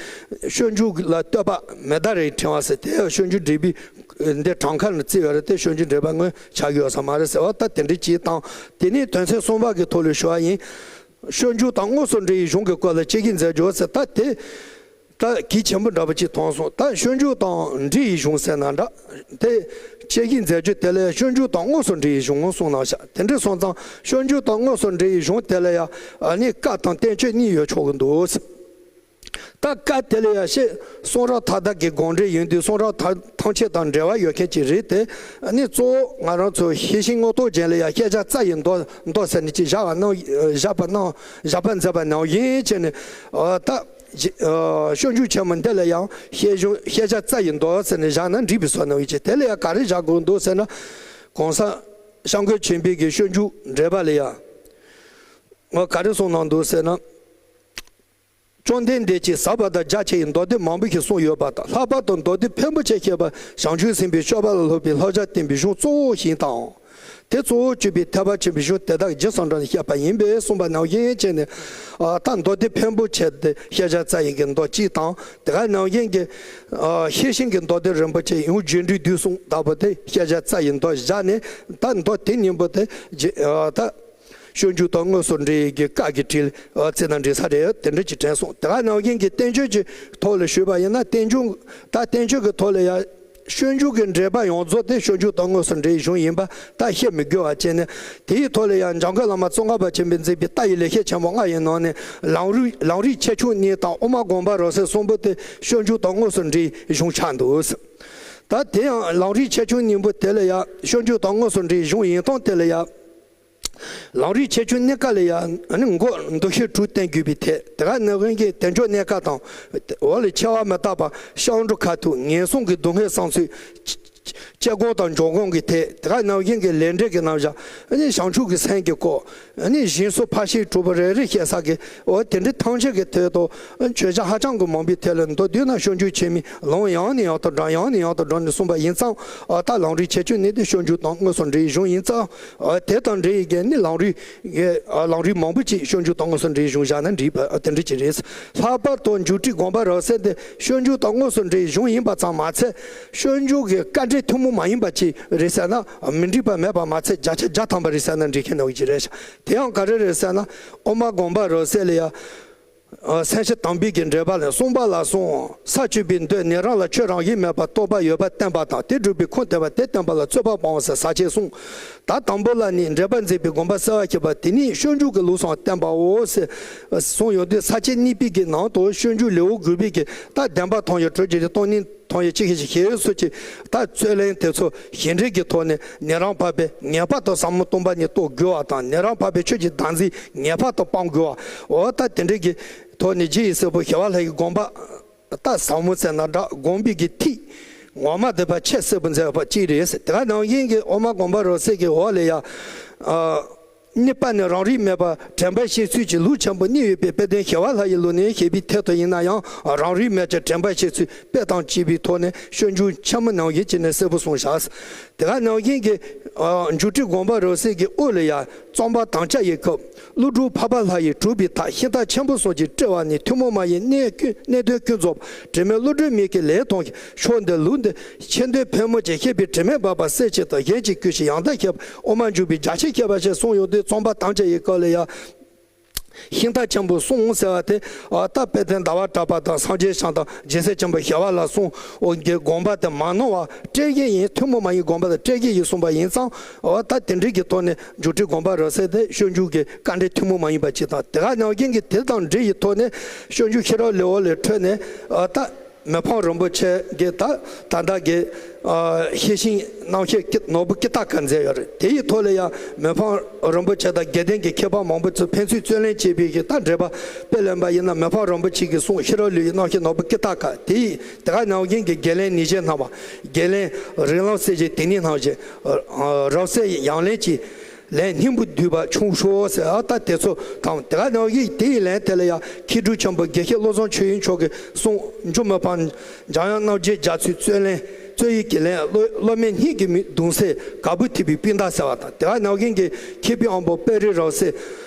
སྤྱོད་འཇུག་ལ་བསྟོད་པ་མེ་ཏྲ་རིའི་ཕྲེང་བ་ཟེར་དེ་ཡང་སྤྱོད་འཇུག་འགྲེལ་པའི་འདི་གྲངས་ཀ་ནས་བརྩིས་ཡོད་རེད། དེ་སྤྱོད་འཇུག་འགྲེལ་པ་དངོས་ཆགས་ཡོད་ས་མ་རེད་ཟེར་བ་ད་དེ་འདྲའི་ཅིག་དང་། དེ་ནས་དོན་ཚན་གསུམ་པ་གི་ཐོག་ལ་ཞུ་བ་ཡིན། སྤྱོད་འཇུག་དང་དངོས་སུ་འབྲེལ་བའི་གཞུང་གི་སྐོར་ལ་དཔྱད་བཞིན་མཛད་རྒྱུ་ཟེར་ད་དེ། ད་གལ་ཆེན་པོ་འདྲ་པོ་ཅིག་མཐོང་སོང་། ད་སྤྱོད་འཇུག་དང་འབྲེལ་བའི་གཞུང་ཟེར་ན་འདྲ། དེ་དཔྱད་བཞིན་མཛད་རྒྱུ་དེ་ལས་སྤྱོད་འཇུག་དང་དངོས་སུ་འབྲེལ་བའི་གཞུང་གསུངས་གནང་ཤག་དེ་འདྲ་སོང་ཙང་སྤྱོད་འཇུག་དང་དངོས་སུ་འབྲེལ་བའི་གཞུང་དེ་ལ་ཡང་ཨ་ནི་བཀའ་དང་བསྟན་བཅོས་གཉིས་ཡོད་ཆོག་གི་འདུག་ད་བཀའ་དེ་ལ་ཡང་ཤེས་གསུང་རབ་མཐའ་དག་གི་དགོངས་འགྲེལ་ཡིན་དུས་གསུང་རབ་ཐམས་ཐམས་ཅད་དང་འབྲེལ་བ་ཡོད་མཁན་ཅིག་རེད་དེ། ཨ་ནི་གཙོ་བོ་ང་རང་ཚོ་ཤེར་ཕྱིན་མངོན་རྟོགས་རྒྱན་ལ་ཡང་བཤད་བྱ་རྩ་ཡི་མདོ་མདོ་ཟེར་ནས་ཅིག་བཞག་པ་གནང་བཞག་པ་གནང་བཞག་པ་མཛད་པ་ནང་བཞིན་བྱས་ནས་ཨ་ད་སྤྱོད་འཇུག་ཆེན་མོ་འདི་ལ་ཡང་བཤད་གཞུང་བཤད་བྱ་རྩ་ཡི་མདོ་ཟེར་ནས་བཞག་ན་འགྲིག་པའི་བཟོ་གནང་བའི་ཆེད་དེ་ལ་ཡང་ག་རེ་བཞག་དགོས་འདུག་ཟེར་ན། གོང་ས་སྐྱབས་མགོན་ཆེན་པོའི་གི་སྤྱོད་འཇུག་འགྲེལ་པ་ལ་ཡང་ང་ག་རེ་གསུངས་གནང་འདུག་ཟེར་ན། བཅོམ་ལྡན་འདས་ཀྱིས་ཟབ་པ་དང་རྒྱ་ཆེ་བའི་མདོ་སྡེ་མང་པོ་ཞིག་གསུངས་ཡོད་པ་དང་། ལྷག་པར་དུ་མདོ་སྡེ་ཕལ་མོ་ཆེ་བཤད་པ་བྱང་ཆུབ་སེམས་དཔའི་སྤྱོད་པ་ལ་སློབ་པའི་བསླབ་བྱ་བསྟན་པའི་གཞུང་གཙོ་བོ་ཞིག་དང་། དེ་གཙོ་བོར་གྱུར་པའི་ཐེག་པ་ཆེན་པོའི་གཞུང་དེ་དག་རྗེས་སུ་འབྲངས་ནས་བཤད་པ་ཡིན་པས་གསུངས་པ་ནང་བཞིན་བྱས་ནས། ཨ་ད་མདོ་སྡེ་ཕལ་མོ་ཆེ་དེ་བཤད་བྱ་རྩ་ཡི་གི་མདོ་གཅིག་དང་དེ་ག་ནང་བཞིན་གྱི་ཨ་ཤེར་ཕྱིན་གྱི་མདོ་སྡེ་རིན་པོ་ཆེ་ཡང་རྗེས་འབྲིང་བསྡུས་གསུམ་ལྟ་བུ་དེ་བཤད་བྱ་རྩ་ཡི་མདོ་བཞག་ནས། ད་མདོ་དེ་གཉིས་པོ་དེ་རྗེ་ཨ་ད། སྤྱོད་འཇུག་དང་དངོས་སུ་འབྲེལ་ཡོད་ཀྱི་བཀའ་གི་བྲིས་ལ་བརྩིས་ན་འགྲིག་ས་རེད། དེ་འདྲ་ཅིག་དྲན་སོང་། དེ་ག་ནང་བཞིན་གྱི་བསྟན་བཅོས་ཀྱི་ཐོག་ལ་ཞུས་པ་ཡིན་ན། བསྟན་འགྱུར་ད་བསྟན་བཅོས་ཀྱི་ཐོག་ལ་ཡང་སྤྱོད་འཇུག་གི་འགྲེལ་པ་ཡོངས་རྫོགས་དེ་སྤྱོད་འཇུག་དང་དངོས་སུ་འབྲེལ་བའི་གཞུང་ཡིན་པ་ད་བཤད་མི་དགོས་པ་བྱས་ནས། དེའི་ཐོག་ལ་ཡང་འཇམ་མགོན་བླ་མ་ཙོང་ཁ་པ་ཆེན་པོས་མཛད་པའི་ལྟ་བའི་ལེགས་བཤད་ཆེན་མོ་ལྔ་ཡི་ནང་ནས་ལམ་རིམ་ལམ་རིམ་ཆེ་ཆུང་གཉིས་དང་དབུ་མ་དགོངས་པ་རབ་གསལ་གསུམ་པོ་དེ་སྤྱོད་འཇུག་དང་དངོས་སུ་འབྲེལ་བའི་གཞུང་ཆགས་འདུག་ད་དེ་ཡང་ལམ་རིམ་ཆེ་ཆུང་གཉིས་པོ་དེ་ལ་ཡང་སྤྱོད་འཇུག་དང་དངོས་སུ་འབྲེལ་བའི་གཞུང་ཡིན་སྟངས་དེ་ལ་ཡང་། ལམ་རིམ་ཆེ་ཆུང་གཉིས་ཀ་ལ་ཡང་ཨ་ནི་འགོག་འདུ་ཤེས་དྲུག་བསྟེན་དགོས་པའི་ཐད། དེ་ག་ནང་བཞིན་གྱི་དལ་འབྱོར་གནས་སྐབས་དང་། འོག་ལ་འཆི་བ་མི་རྟག་པ། སྐྱབས་འགྲོ་ཁ་ཐུག་ངན་སོང་གི་སྡུག་བསྔལ་བསམ་ཚུལ། སྐྱེ་སྒོ་དང་འབྱུང་ཁུངས་ཀྱི་ཐད། དེ་ག་ནང་བཞིན་གྱི་ལས་འབྲས་ཀྱི་རྣམ་གཞག་ཨ་ནི་བྱང་ཆུབ་ཀྱི་སེམས་ཀྱི་སྐོར། ཨ་ནི་སྦྱིན་སོགས་ཕར་ཕྱིན་དྲུག་པོ་རེ་རེ་བཤད་ས་གི་འོ་དེ་འདྲའི་ཐམས་ཅད་ཀྱི་ཐད་དུ་བརྗོད་བྱ་ཧ་ཅང་གི་མང་པོའི་ཐད་ལ་མདོར་བསྡུས་ན་སྤྱོད་འཇུག་ཆེན་མོའི་ལུང་ཡང་ནས་ཡང་དུ་དྲངས་ཡང་ནས་ཡང་དུ་དྲངས་ནས་གསུངས་པ་ཡིན་ཙང་། ཨ་ད་ལམ་རིམ་ཆེ་ཆུང་གཉིས་དེ་སྤྱོད་འཇུག་དང་དངོས་སུ་འབྲེལ་བའི་གཞུང་ཡིན་ཙང་། ཨ་དེ་དང་འབྲེལ་ཡི་གེ་ནི་ལམ་རིམ་ཡི་ཨ་ལམ་རིམ་མང་པོ་ཅིག་སྤྱོད་འཇུག་དང་དངོས་སུ་འབྲེལ་བའི་གཞུང་བཞག་ན་འགྲིག་པ་ཨ་དེ་འདྲ་ཅིག་རེད། ལྷག་པར་དུ་འཇུག་ཁྲིད་དགོངས་པ་རབ་གསལ་དེ་སྤྱོད་འཇུག་དང་དངོས་སུ་འབྲེལ་བའི་གཞུང་ཡིན་པ་ཙམ་མ་ཚད། སྤྱོད་འཇུག་གི་དཀའ་འགྲེལ་ཐུན་མོང་མ་ཡིན་པ་ཅིག་རེད་ཟེར་ན་མི་འགྲིག་པ་མེད་པ་མ་ཚད་བརྒྱ་ཆ་བརྒྱ་ཐམ་པ་རེད་ཟེར་ན་འགྲིག་མཁན་འདྲ་བོ་ཅིག་རེད་ཤག་དེ་ཡང་ག་རེ་རེད་ཟེར་ན། དབུ་མ་དགོངས་པ་རབ་གསལ་ལ་ཡང་། སེམས་ཤིང་དམ་པའི་གི་འགྲེལ་པ་ལས་གསུངས་པ་ལ་སོང་། ས་བཅུ་པའི་མདོས་ནི་རང་ལ་ཆོས་རང་བཞིན་མེད་པར་རྟོགས་པ་ཡོད་པར་བསྟན་པ་དང་། དེ་སྒྲུབ་པའི་ཁུངས་བསྟན་པ་དེ་བསྟན་པ་ལ་རྩོད་པ་སྤོང་བ་ཟེར་ས་བཅད་གསུངས། ད་དང་པོ་ལ་ནི་འགྲེལ་པ་མཛད་པའི་དགོངས་པ་གསལ་བར་བྱེད་པ་དེ་ནི་སྤྱོད་འཇུག་གི་ལུགས་སུའང་བསྟན་པའོ་ཟེར་གསུངས་ཡོད་དུས། ས་བཅད་གཉིས་པའི་གི་ནང་དུ་སྤྱོད་འཇུག་ལེའུ་དགུ་པའི་གི་ད་བདེན་པ་མཐོང་བའི་གྲོལ་བྱེད་ཀྱི་སྟོང་ཉིད་མཐོང་བའི་ཆོས་ཤེས་ཞེས་སོགས་ཀྱི་ད་རྩོད་ལན་དེ་ཚོ་བཞེད་འགྲེལ་གྱི་ཐོག་ནས་ནི་རང་འཕགས་པས་ངེས་པར་དུ་ཟབ་མོ་སྟོང་པ་ཉིད་རྟོགས་དགོས་པ་དང་། ནི་རང་འཕགས་པས་ཆོས་ཀྱི་བདག་འཛིན་ངེས་པར་དུ་སྤང་དགོས་པ། འོ་ད་དེ་འདྲའི་གི་ཐོག་ནས་རྗེ་ཡི་སྲས་པོ་ཞི་བ་ལྷ་ཡི་དགོངས་པ་ད་ཟབ་མོ་ཟེར་ན་འདྲ། དགོངས་པའི་གི་ཐིག་ངོ་མ་དེ་ཕར་ཆད་སེར་པོ་མཛད་པ་གཅིག་རེད། དེ་ག་ནང་བཞིན་གྱི་ཨོ་མ་དགོངས་པ་རབ་གསལ་གྱི་འོག་ལ་ཡང་། གཉིས་པ་ནི་རང་རིག་མེད་པར་དྲན་པ་ཤེས་ཚུལ་གྱི་ལུགས་ཆེན་པོ་གཉིས་ཡོད་པའི་དཔེ་དོན་ཞི་བ་ལྷ་ཡི་ལུགས་ནས་བཤད་པའི་ཐད་དུ་ཡིན་ན་ཡང་། རང་རིག་མེད་ཀྱང་དྲན་པ་ཤེས་ཚུལ་དཔེ་དང་བཅས་པའི་ཐོག་ནས་སྤྱོད་འཇུག་ཆེན་མོ་ནང་བཞིན་བྱས་ནས་གསལ་པོ་གསུངས་བཞག། དེ་ག་ནང་བཞིན་གྱི་འཇུག་སྤྲུལ་དགོངས་པ་རབ་གསལ་གྱི་དབུ་ལ་ཡང་། རྩོམ་པ་དམ་བཅའ་ཡི་སྐབས་ཀླུ་སྒྲུབ་འཕགས་པ་ལྷ་ཡིས་གྲུབ་པའི་མཐའ། ཤིང་རྟ་ཆེན་པོ་གསུམ་གྱིས་སྤྲུལ་པ་ནི། ཐུན་མོང་མ་ཡིན་གནས་ཀུན་གནས་དོན་ཀུན་རྫོགས་པ། དྲི་མེད་བློ་གྲོས་མིག་གིས་ལེགས་མཐོང་ཞིང་། ཕྱོགས་འདིར་ལུགས་འདི་ཆེ་འདོད་ཕལ་མོ་ཆེ། ཤེས་པའི་དྲི་མས་སྦགས་པ་སེལ་ཕྱིར་དང་། གཞན་གྱིས་བསྐུལ་ཞིང་ཡང་དག་བཤད་པ། དབུ་མ་འཇུག་པའི་རྒྱ་ཆེར་བཤད་པ་ཞེས་གསུངས་ཡོད་དུས། རྩོམ་པ་དམ་བཅའ་ཡི་སྐབས་ལ་ཡང་། ཤིང་རྟ་ཆེན་པོ་གསུམ་ཟེར་བ་དེ། ཨ་ད་དཔལ་ལྡན་ཟླ་བ་གྲགས་པ་དང་སངས་རྒྱས་བྱང་དང་རྗེ་སྲས་ཆེན་པོ་ཞི་བ་ལྷ་གསུམ་འོ་གི་དགོངས་པ་དེ་མ་ནོར་བ་སྤྲད་ཀྱི་ཡིན། ཐུན་མོང་མ་ཡིན་དགོངས་པ་དེ་སྤྲད་ཀྱི་ཡིན་གསུངས་པ་ཡིན་ཙང་། འོ་ད་དེ་འདྲའི་གི་ཐོག་ནས་འཇུག་སྤྲུལ་དགོངས་པ་རབ་གསལ་དེ་སྤྱོད་འཇུག་གི་དཀའ་འགྲེལ་ཐུན་མོང་མ་ཡིན་པ་ཅིག་དང་། དེ་ག་ནང་བཞིན་གྱི་དེ་དང་འབྲེལ་ཡི་ཐོག་ནས་སྤྱོད་འཇུག་ཤེས་རབ་ལེའུ་ལས་འཕྲོས་ནས། ཨ་ད་མི་ཕམ་རིན་པོ་ཆེ་གིས་ད་ད་ལྟ་གི་ཨ་ཤེར་ཕྱིན་རྣམ་བཤད་ཀྱི་ནོར་བུ་ཀི་ཏཱ་ཀ་མཛད་ཡོད་རེད། དེ་ཡི་ཐོག་ལ་ཡང་མི་ཕམ་རིན་པོ་ཆེ་དང་དགེ་ལྡན་གྱི་མཁས་པ་མང་པོ་ཚོས་ཕན་ཚུན་རྩོད་ལན་བྱས་པའི་གི་ད་འགྲེལ་པ་དཔེ་ལེན་པ་ཡིན་ན། མི་ཕམ་རིན་པོ་ཆེ་གིས་གསུངས་ཤེས་རབ་ལེའུ་ཡི་རྣམ་བཤད་ནོར་བུ་ཀི་ཏཱ་ཀ་དེ་ཡི། དེ་ག་ནང་བཞིན་གྱི་དགེ་ལེགས་ནུས་ཆེན་སྣང་བ། དགེ་ལེགས་རིགས་ལམ་གསལ་བྱེད་དེ་ཉིད་སྣང་བྱེད། རབ་གསལ་ཡང་ལེགས་ཀྱི་ལན་སྙིང་པོ་བསྡུས་པ་ཆུང་ཤོས་ཟེར། ཨ་ད་དེ་ཚོ་དང་། དེ་ག་ནང་བཞིན་དེ་ཡི་ལན་དེ་ལ་ཡང་མཁས་གྲུབ་ཆེན་པོ་དགེ་བཤེས་བློ་བཟང་ཆོས་དབྱིངས་མཆོག་གིས་གསུངས། འཇུ་མི་ཕམ་འཇམ་དབྱངས་རྣམ་རྒྱལ་རྒྱ་མཚོའི་རྩོད་ལན། རྩོད་ཡིག་གི་ལན། བློ་བློ་མེད་སྙིང་གི་མི་གདུང་སེལ་ག་བུར་ཐིགས་པའི་སྤུན་ཟླ་ཟེར་བ་དང་། དེ་ག་ནང་བཞིན་གྱི་མཁས་པའི་དབང་པོ་དཔལ་རི་རབ་གསལ་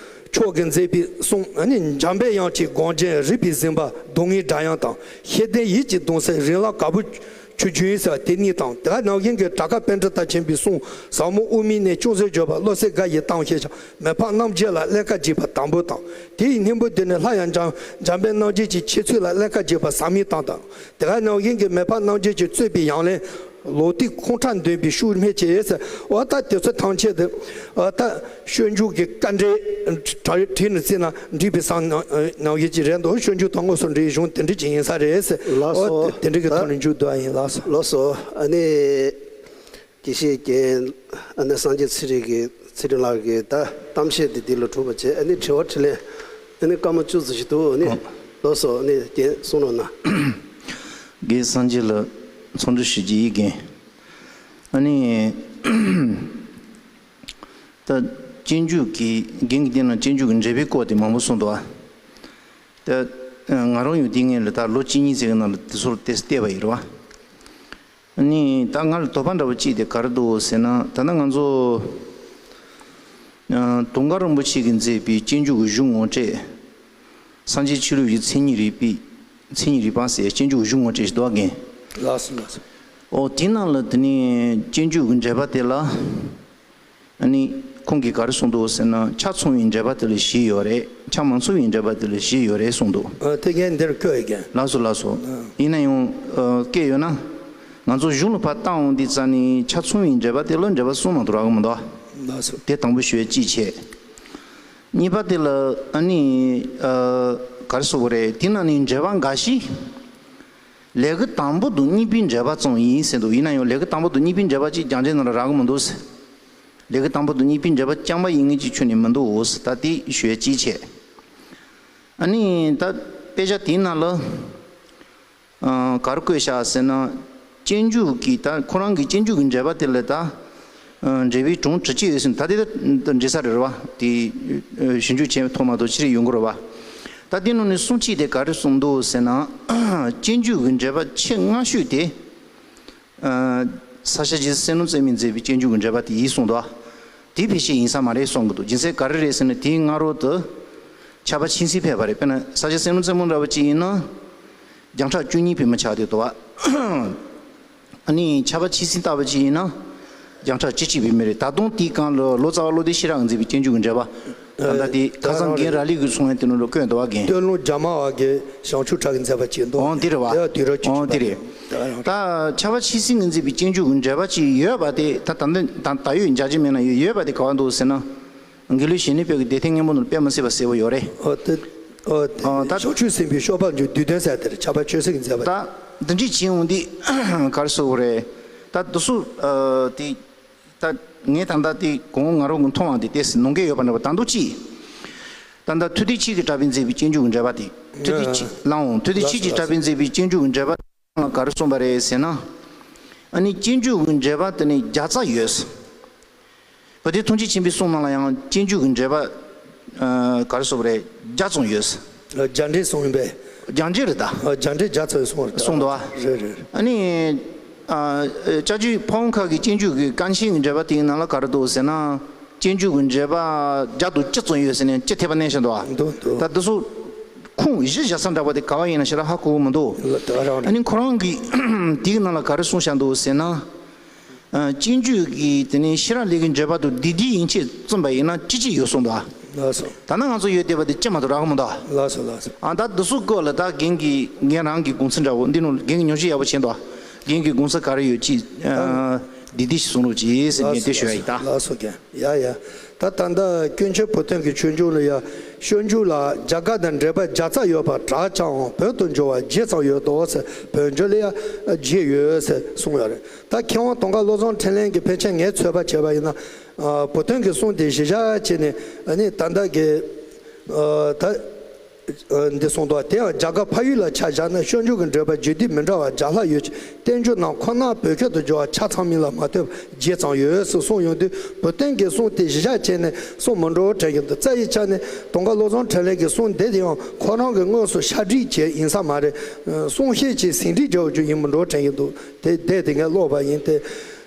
མཆོག་གིས་མཛད་པའི་གསུང་། ཨ་ནི་འཇམ་དཔལ་དབྱངས་ཀྱི་དགོངས་རྒྱན་རིག་པའི་གཟིམ་པ་སྡུག་བསྔལ་སྒྲ་དབྱངས་དང་། ཤེས་ལྡན་ཡིད་ཀྱི་གདུང་སེལ་རིགས་ལམ་ག་བུར་ཆུ་རྒྱུན་ཟེར་བ་དེ་གཉིས་དང་། དེ་ག་ནང་བཞིན་གྱི་བྲག་དཀར་པཎྜི་ཏ་ཆེན་པོའི་གསུང་ཟབ་མོ་དབུ་མའི་གནས་ཅུང་ཟད་བརྗོད་པ་བློ་གསལ་དགའ་ཡི་གཏམ་བཤད་བྱ། མི་ཕམ་རྣམ་རྒྱལ་ལ་ཀླན་ཀ་བགྱིས་པ་དང་པོ་དང་། དེ་ཡི་སྙིང་པོ་དེ་ནི་སླར་ཡང་འཇམ་འཇམ་དཔལ་རྣམ་རྒྱལ་གྱི་ཁྱེད་ཚོས་ལ་ཀླན་ཀ་བགྱིས་པ་ཟབ་མོའི་གཏམ་དང་། དེ་ག་ནང་བཞིན་གྱི་མི་ཕམ་རྣམ་རྒྱལ་གྱིས་རྩོད་པའི་ཡང་ལན། ལོག་ལྟའི་ཁོང་ཁྲ་འདོན་པའི་ཤུགས་སྨྲས་ཅེས་ཟེར། འོ་ད་དེ་ཚོ་ཐམས་ཅད་དེ། འོ་ད་སྤྱོད་འཇུག་གི་དཀའ་འགྲེལ་བྲིས་ནས་བརྩིས་ན་འགྲིག་པའི་བསམ་ནང་བཞིན་ཅིག་རེད་འདུག་སྤྱོད་འཇུག་དང་དངོས་སུ་འབྲེལ་བའི་གཞུང་དེ་འདྲ་ཅིག་ཡིན་ས་རེད་ཟེར། ལགས་སོ། འོ་དེ་འདྲ་གི་ད་ཐོག་ནས་མཇུག་བསྡུ་བ་ཡིན། ལགས་སོ། ལགས་སོ། ཨ་ནི། དགེ་བཤེས་རྒན། ཨ་ནི་སངས་རྒྱས་ཚེ་རིང་གི་ཚེ་རིང་ལགས་ཀྱི་ད་གཏམ་བཤད་འདི་འདི་ལ་གྲུབ་པ་བྱས། ཨ་ནི་དྲི་བ་དྲིས་ལན། ཨ་ནི་སྐར་མ་བཅུ་ཙམ་ཞིག་འདུག་ཨ་ནི། ཨོ། ལགས་སོ། ཨ་ནི་རྒན་གསུང་རོགས་གནང་། རྒན་སངས་རྒྱས་ལ་འཚམས་འདྲི་ཞུ་རྒྱུ་ཡིན། རྒན། ཨ་ནི། ད་སྤྱོད་འཇུག་གི་རྒན་གྱིས་བལྟས་ན་སྤྱོད་འཇུག་གི་འགྲེལ་པའི་སྐོར་དེ་མང་པོ་གསུངས་འདུག་ཨ། ད་ང་རང་ཡང་དེ་སྔོན་ལ་ད་ལོ་གཅིག་གཉིས་ཙམ་གྱི་ནང་ལ་དེ་ཚོར་ཏོག་ཙམ་བལྟས་པ་ཡིན་རེད་བ། ནི་ད་ང་ལ་དོགས་པ་འདྲ་བོ་གཅིག་དེ་ག་རེ་འདུག་ཟེར་ན། ད་ལྟ་ང་ཚོ་ཨ་དུང་དཀར་རིན་པོ་ཆེ་གིས་མཛད་པའི་སྤྱོད་འཇུག་གི་གཞུང་ངོ་སྤྲད། སངས་རྒྱས་ཆོས་ལུགས་ཀྱི་མཚན་ཉིད་རིག་པའི། མཚན་ཉིད་རིག་པ་ཟེར་སྤྱོད་འཇུག་གི་གཞུང་ངོ་སྤྲད་ཞིག་འདུག་ག་རྒན། ལགས་སོ་ལགས་སོ། ཨོ་དེའི་ནང་ལ་དེ་ནི་སྤྱོད་འཇུག་གི་འགྲེལ་པ་དེ་ལ། ཨ་ནི་ཁོང་གིས་ག་རེ་གསུངས་འདུག་ཟེར་ན། ཆ་ཚང་བའི་འགྲེལ་པ་དེ་ལ་བཞི་ཡོད་རེད། ཆ་མ་ཚང་བའི་འགྲེལ་པ་དེ་ལ་བཞི་ཡོད་རེད་གསུངས་འདུག་ཨ་དེ་རྒན་འདིར་བཀོད་ཡོད་རྒན། ལགས་སོ་ལགས་སོ། ཨ། ཡིན་ན་ཡང་ཨ་བཀོད་ཡོད་ན། ང་ཚོ་གཞུང་ལ་ཕར་བལྟ་འོང་དུས་ཙ་ནི་ཆ་ཚང་བའི་འགྲེལ་པ་དེ་ལ་འགྲེལ་པ་གསུམ་མ་གཏོགས་རག་གི་མི་འདུག་ལགས་སོ། དེ་དང་པོ་ཞུ་ཡ་གཅིག་བྱས། གཉིས་པ་དེ་ལ་ཨ་ནི་ཨ་ག་རེ་ཟེར་དགོས་རེད། དེ་ནང་ནས་འགྲེལ་པ་འགའ་ཞིག་ལས་ཀ་དང་པོ་དང་གཉིས་པའི་འགྲེལ་པ་ཙམ་ཡིན་ཟེར་འདུག་ཡིན་ན་ཡང་ལས་ཀ་དང་པོ་དང་གཉིས་པའི་འགྲེལ་པ་གཅིག་རྒྱང་ཆེན་ནང་ལ་རག་གི་མི་འདུག་ཟེར། ལས་ཀ་དང་པོ་དང་གཉིས་པའི་འགྲེལ་པ་རྐྱང་པ་ཡིན་ངེས་ཀྱི་ཁྱོན་ནས་མི་འདུག་ཟེར། ད་དེ་ཞུ་ཡ་གཅིག་བྱས། ཨ་ནི་ད་དཔེ་ཆ་དེའི་ནང་ལ་ཨ་ག་རེ་བཀོད་བཞག་ཟེར་ན། སྤྱོད་འཇུག་གི་ད་ཁོ་རང་གི་སྤྱོད་འཇུག་གི་འགྲེལ་པ་དེ་ལ་ད་ཨ་འགྲེལ་པའི་གྲངས་དྲུག་ཅུ་ཡོད་ཟེར། ད་དེ་ད་འགྲིག་ས་རེད་བ། དེ་ཨ་ཞིབ་འཇུག་བྱས་ཐོག་མ་གཏོགས་ཕྱིར་ཡོང་གི་རེད་བ། ད་དེ་ནང་ནས་གསུང་གཅིག་དེ་ག་རེ་གསུངས་འདུག་ཟེར་ན། སྤྱོད་འཇུག་གི་འགྲེལ་པ་ཆེས་སྔ་ཤོས་དེ། ཨ་ས་སྐྱ་རྗེ་བཙུན་སེང་བློན་རྩེ་མོས་མཛད་པའི་སྤྱོད་འཇུག་གི་འགྲེལ་པ་དེ་ཡིན་གསུངས་འདུག་ཨ། དེ་ཕལ་ཆེར་ཡིན་ས་མ་རེད་གསུང་གི་འདུག་རྒྱུ་མཚན་ག་རེ་རེད་ཟེར་ན། དེའི་སྔ་རོལ་དུ་ཁྱབ་པ་ཆེས་སྲིད་ཕེབས་པ་རེད། དཔེར་ན་ས་སྐྱ་བཙུན་སེང་བློན་རྩེ་མོ་འདྲ་བོ་ཅིག་ཡིན་ན་སྦྱངས་ཁྲག་བཅུ་གཉིས་པའི་མི་ཆགས་བསྡད་འདུག་ཨ། ཨ་ནི་ཁྱབ་པ་ཆེས་སྲིད་ལྟ་བུ་ཅིག་ཡིན་ན་སྦྱངས་ཁྲག་བཅུ་གཅིག་པའི་མི་རེད། ད་དུང་དེའི་སྒང་ལ་ལོ་ཙཱ་བ་བློ་ལྡན་ཤེས་རབ་ཀྱིས་མཛད་པའི་སྤྱོད་འཇུག་གི་འགྲེལ་པ། ད་ལྟ་དེ་ཁ་སང་རྒན་ར་ལི་གིས་གསུངས་ཡ་དེ་ནང་ལ་བཀོད་འདུག་བ་རྒན། སྟོད་ལུང་རྒྱ་མ་བ་གི་བྱང་ཆུབ་གྲགས་ཀྱིས་མཛད་པ་ཅིག་འདུག་འོང་དེ་རེད་བ། དེ་ཡང་དུས་རབས་བཅུ་གཅིག་པ་རེད། ད་ཆར་པ་ཆོས་སྲིད་ཀྱིས་མཛད་པའི་སྤྱོད་འཇུག་གི་འགྲེལ་པ་ཅིག་ཡོད་པ་དེ་ད་ད་ལྟ་ད་ད་ཡོད་འཇགས་ཀྱི་མེད་ན་ཡོད་ཡོད་པ་དེ་ག་བ་འདུག་ཟེར་ན། དགེ་ལུགས་གཞན་ནུས་པའི་སྡེ་ཐེངས་སྔོན་པོ་ནང་དཔེ་མི་སྲིད་པ་གསལ་པོ་ཡོད་རེད། ཨོ་དེ་ཨོ་ཨོ་ད་ད་བྱང་ཆུབ་སེམས་དཔའི་སྤྱོད་པ་འཇུག་བསྡུས་དོན་ཟེར་དེ་རེད། ཆར་པ་ཆོས་སྲིད་ཀྱིས་མཛད་པ་དེ། ད་འདི་འདྲ་བྱས་འོང་དུས་ག་རེ་ཟེར་དགོས་རེད། ད་འདི་ཚོ་ཨ་དེ། ད་ངས་ད་ལྟ་དེ་གོང་ང་རང་གི་མཐོང་བ་དེ་ཏོག་ཙམ་ནོར་འགལ་ཡོད་པ་འདྲ་བ་ད་འདུག་ཅི། ད་ལྟ་ཐུབ་བསྟན་ཆོས་ཀྱི་གྲགས་པས་མཛད་པའི་སྤྱོད་འཇུག་གི་འགྲེལ་པ་དེ་ཐུབ་བསྟན་ཆོས་ལའང་ཐུབ་བསྟན་ཆོས་ཀྱི་གྲགས་པས་མཛད་པའི་སྤྱོད་འཇུག་གི་འགྲེལ་པ་ལ་ག་རེ་གསུངས་པ་རེད་ཟེར་ན། ཨ་ནི་སྤྱོད་འཇུག་གི་འགྲེལ་པ་དེ་ནི་བརྒྱ་རྩ་ཡོད། བོད་དོན་ཐུགས་རྗེ་ཆེན་པོའི་གསུང་ནང་ལ་ཡང་སྤྱོད་འཇུག་གི་འགྲེལ་པ་ཨ་ག་རེ་གསུངས་པ་རེད། བརྒྱ་ཙམ་ཡོད། རྒྱ་འགྲེལ་གསུངས་ཡིན་པས། རྒྱ་འགྲེལ་རེད་ད། རྒྱ་འགྲེལ་བརྒྱ་ཙམ་གསུངས་རེད་ད། གསུངས་འདུག་ཨ། རེད་རེད། ཨ་ནི། ཨ་ལྕགས་ཀྱུ་ཕ་བོང་ཁ་གི་སྤྱོད་འཇུག་གི་ཀུན་མཁྱེན་གྱི་འགྲེལ་པ་དེའི་ནང་ལ་ག་རེ་འདུག་ཟེར་ན། སྤྱོད་འཇུག་གི་འགྲེལ་པ་བརྒྱ་དང་བཅུ་ཙམ་ཡོད་ཟེར་ནས་བཅུ་ཐེབས་པ་བསྣན་བཞག་འདུག་ཨ། འདུག་འདུག་ད་འདི་ཚོ་ཁུངས་གཞི་བཞག་ས་འདྲ་པོ་དེ་ག་བ་ཡིན་ན་ཞེ་དྲག་ཧ་གོ་གི་མི་འདུག་ལ་ད་རང་ཨ་རེད། ནི་ཁོ་རང་གིས་དེའི་ནང་ལ་ག་རེ་གསུངས་བཞག་འདུག་ཟེར་ན། ཨ་སྤྱོད་འཇུག་གི་དེ་ནས་ཤེས་རབ་ལས་ཀྱི་འགྲེལ་པ་དང་སྡེ་བདུན་ཡན་ཆད་བཙུམས་པ་ཡིན་ན་བཅུ་གཅིག་ཡོད་གསུངས་འདུག་ཨ། ལགས་སོ། ད་ནི་ང་ཚོ་ཡོད་བསྡད་པ་དེ་བཅུ་མ་གཏོགས་རག་གི་མི་འདུག་ཨ། ལགས་སོ་ལགས་སོ། ཨ་ད་འདི་ཚོའི་སྐོར་ལ་ད་རྒན་གྱི་རྒན་རང་གི་དགོངས་ཚུལ་འདྲ་བོ་འདི་ནང་རྒན་གྱིས་ཉམས་ཞིབ་ཡག་པོ་བྱས་འདུག་ཨ། རྒན་གྱི་དགོངས་ཚུལ་ག་རེ་ཡོད་ཅིག་ཨ་འདི་འདི་ཞིག་གསུང་རོགས་གྱིས་ཟེར་ངས་དེ་ཞུ་ཡ་ཡིན་ད། ལགས་སོ་རྒན། ཡ་ཡ། ད་ད་ལྟ་ཀུན་མཁྱེན་བུ་སྟོན་གྱི་སྤྱོད་འཇུག་ལ་ཡ། སྤྱོད་འཇུག་ལ་རྒྱ་སྐད་དང་འགྲེལ་པ་བརྒྱ་རྩ་ཡོད་པ་གྲགས་ཀྱང་བོད་དུ་འགྱུར་བ་བརྒྱད་ཙམ་ཡོད་དོ་ཟེར། བོད་འགྱུར་ལ་ཡ་བརྒྱད་ཡོད་ཟེར་གསུངས་ཡོད་རེད། ད་མཁས་དབང་དུང་དཀར་བློ་བཟང་འཕྲིན་ལས་ཀྱིས་ཕལ་ཆེར་ངས་ཚོད་དཔག་བྱས་པ་ཡིན་ན། ཨ་བུ་སྟོན་གྱི་གསུང་དེ་གཞི་བཞག་བྱས་ནས་ཨ་ནི་ད་ལྟ་གི་ཨ་ད་ཨ་འདི་གསུངས་འདུག་དེ་ཡང་རྒྱ་གར་འཕགས་ཡུལ་ལ་ཆ་བཞག་ན་སྤྱོད་འཇུག་གི་འགྲེལ་པ་རྒྱུད་སྡེ་མི་འདྲ་བ་བརྒྱ་ལྷག་ཡོད་ཅིང་བསྟན་བཅོས་རྣམས་ཁོ་ནར་བོད་སྐད་དུ་བསྒྱུར་བ་ཆ་ཚང་མིན་ལ་མ་ལྟོས་པར་བརྒྱད་ཙམ་ཡོད་ཟེར་གསུངས་ཡོང་དུས་བུ་སྟོན་གྱི་གསུང་དེ་གཞི་བཞག་བྱས་ནས་གསུང་མི་འགྲོ་དྲན་གྱི་འདུག་རྩ་བའི་ཆ་ནས་དུང་དཀར་བློ་བཟང་འཕྲིན་ལས་ཀྱི་གསུང་འདི་དེ་ཡང་ཁོ་རང་གིས་དངོས་སུ་ཕྱག་བྲིས་བྱས་ཡིན་ས་མ་རེད། གསུང་བཤད་ཀྱི་ཟིན་བྲིས་བརྒྱབ་རྒྱུ་ཡིན་མི་འགྲོ་དྲན་གྱི་འདུག་དེ་དེ་དེ་ངས་ཀློག་པ་ཡིན་ཏེ།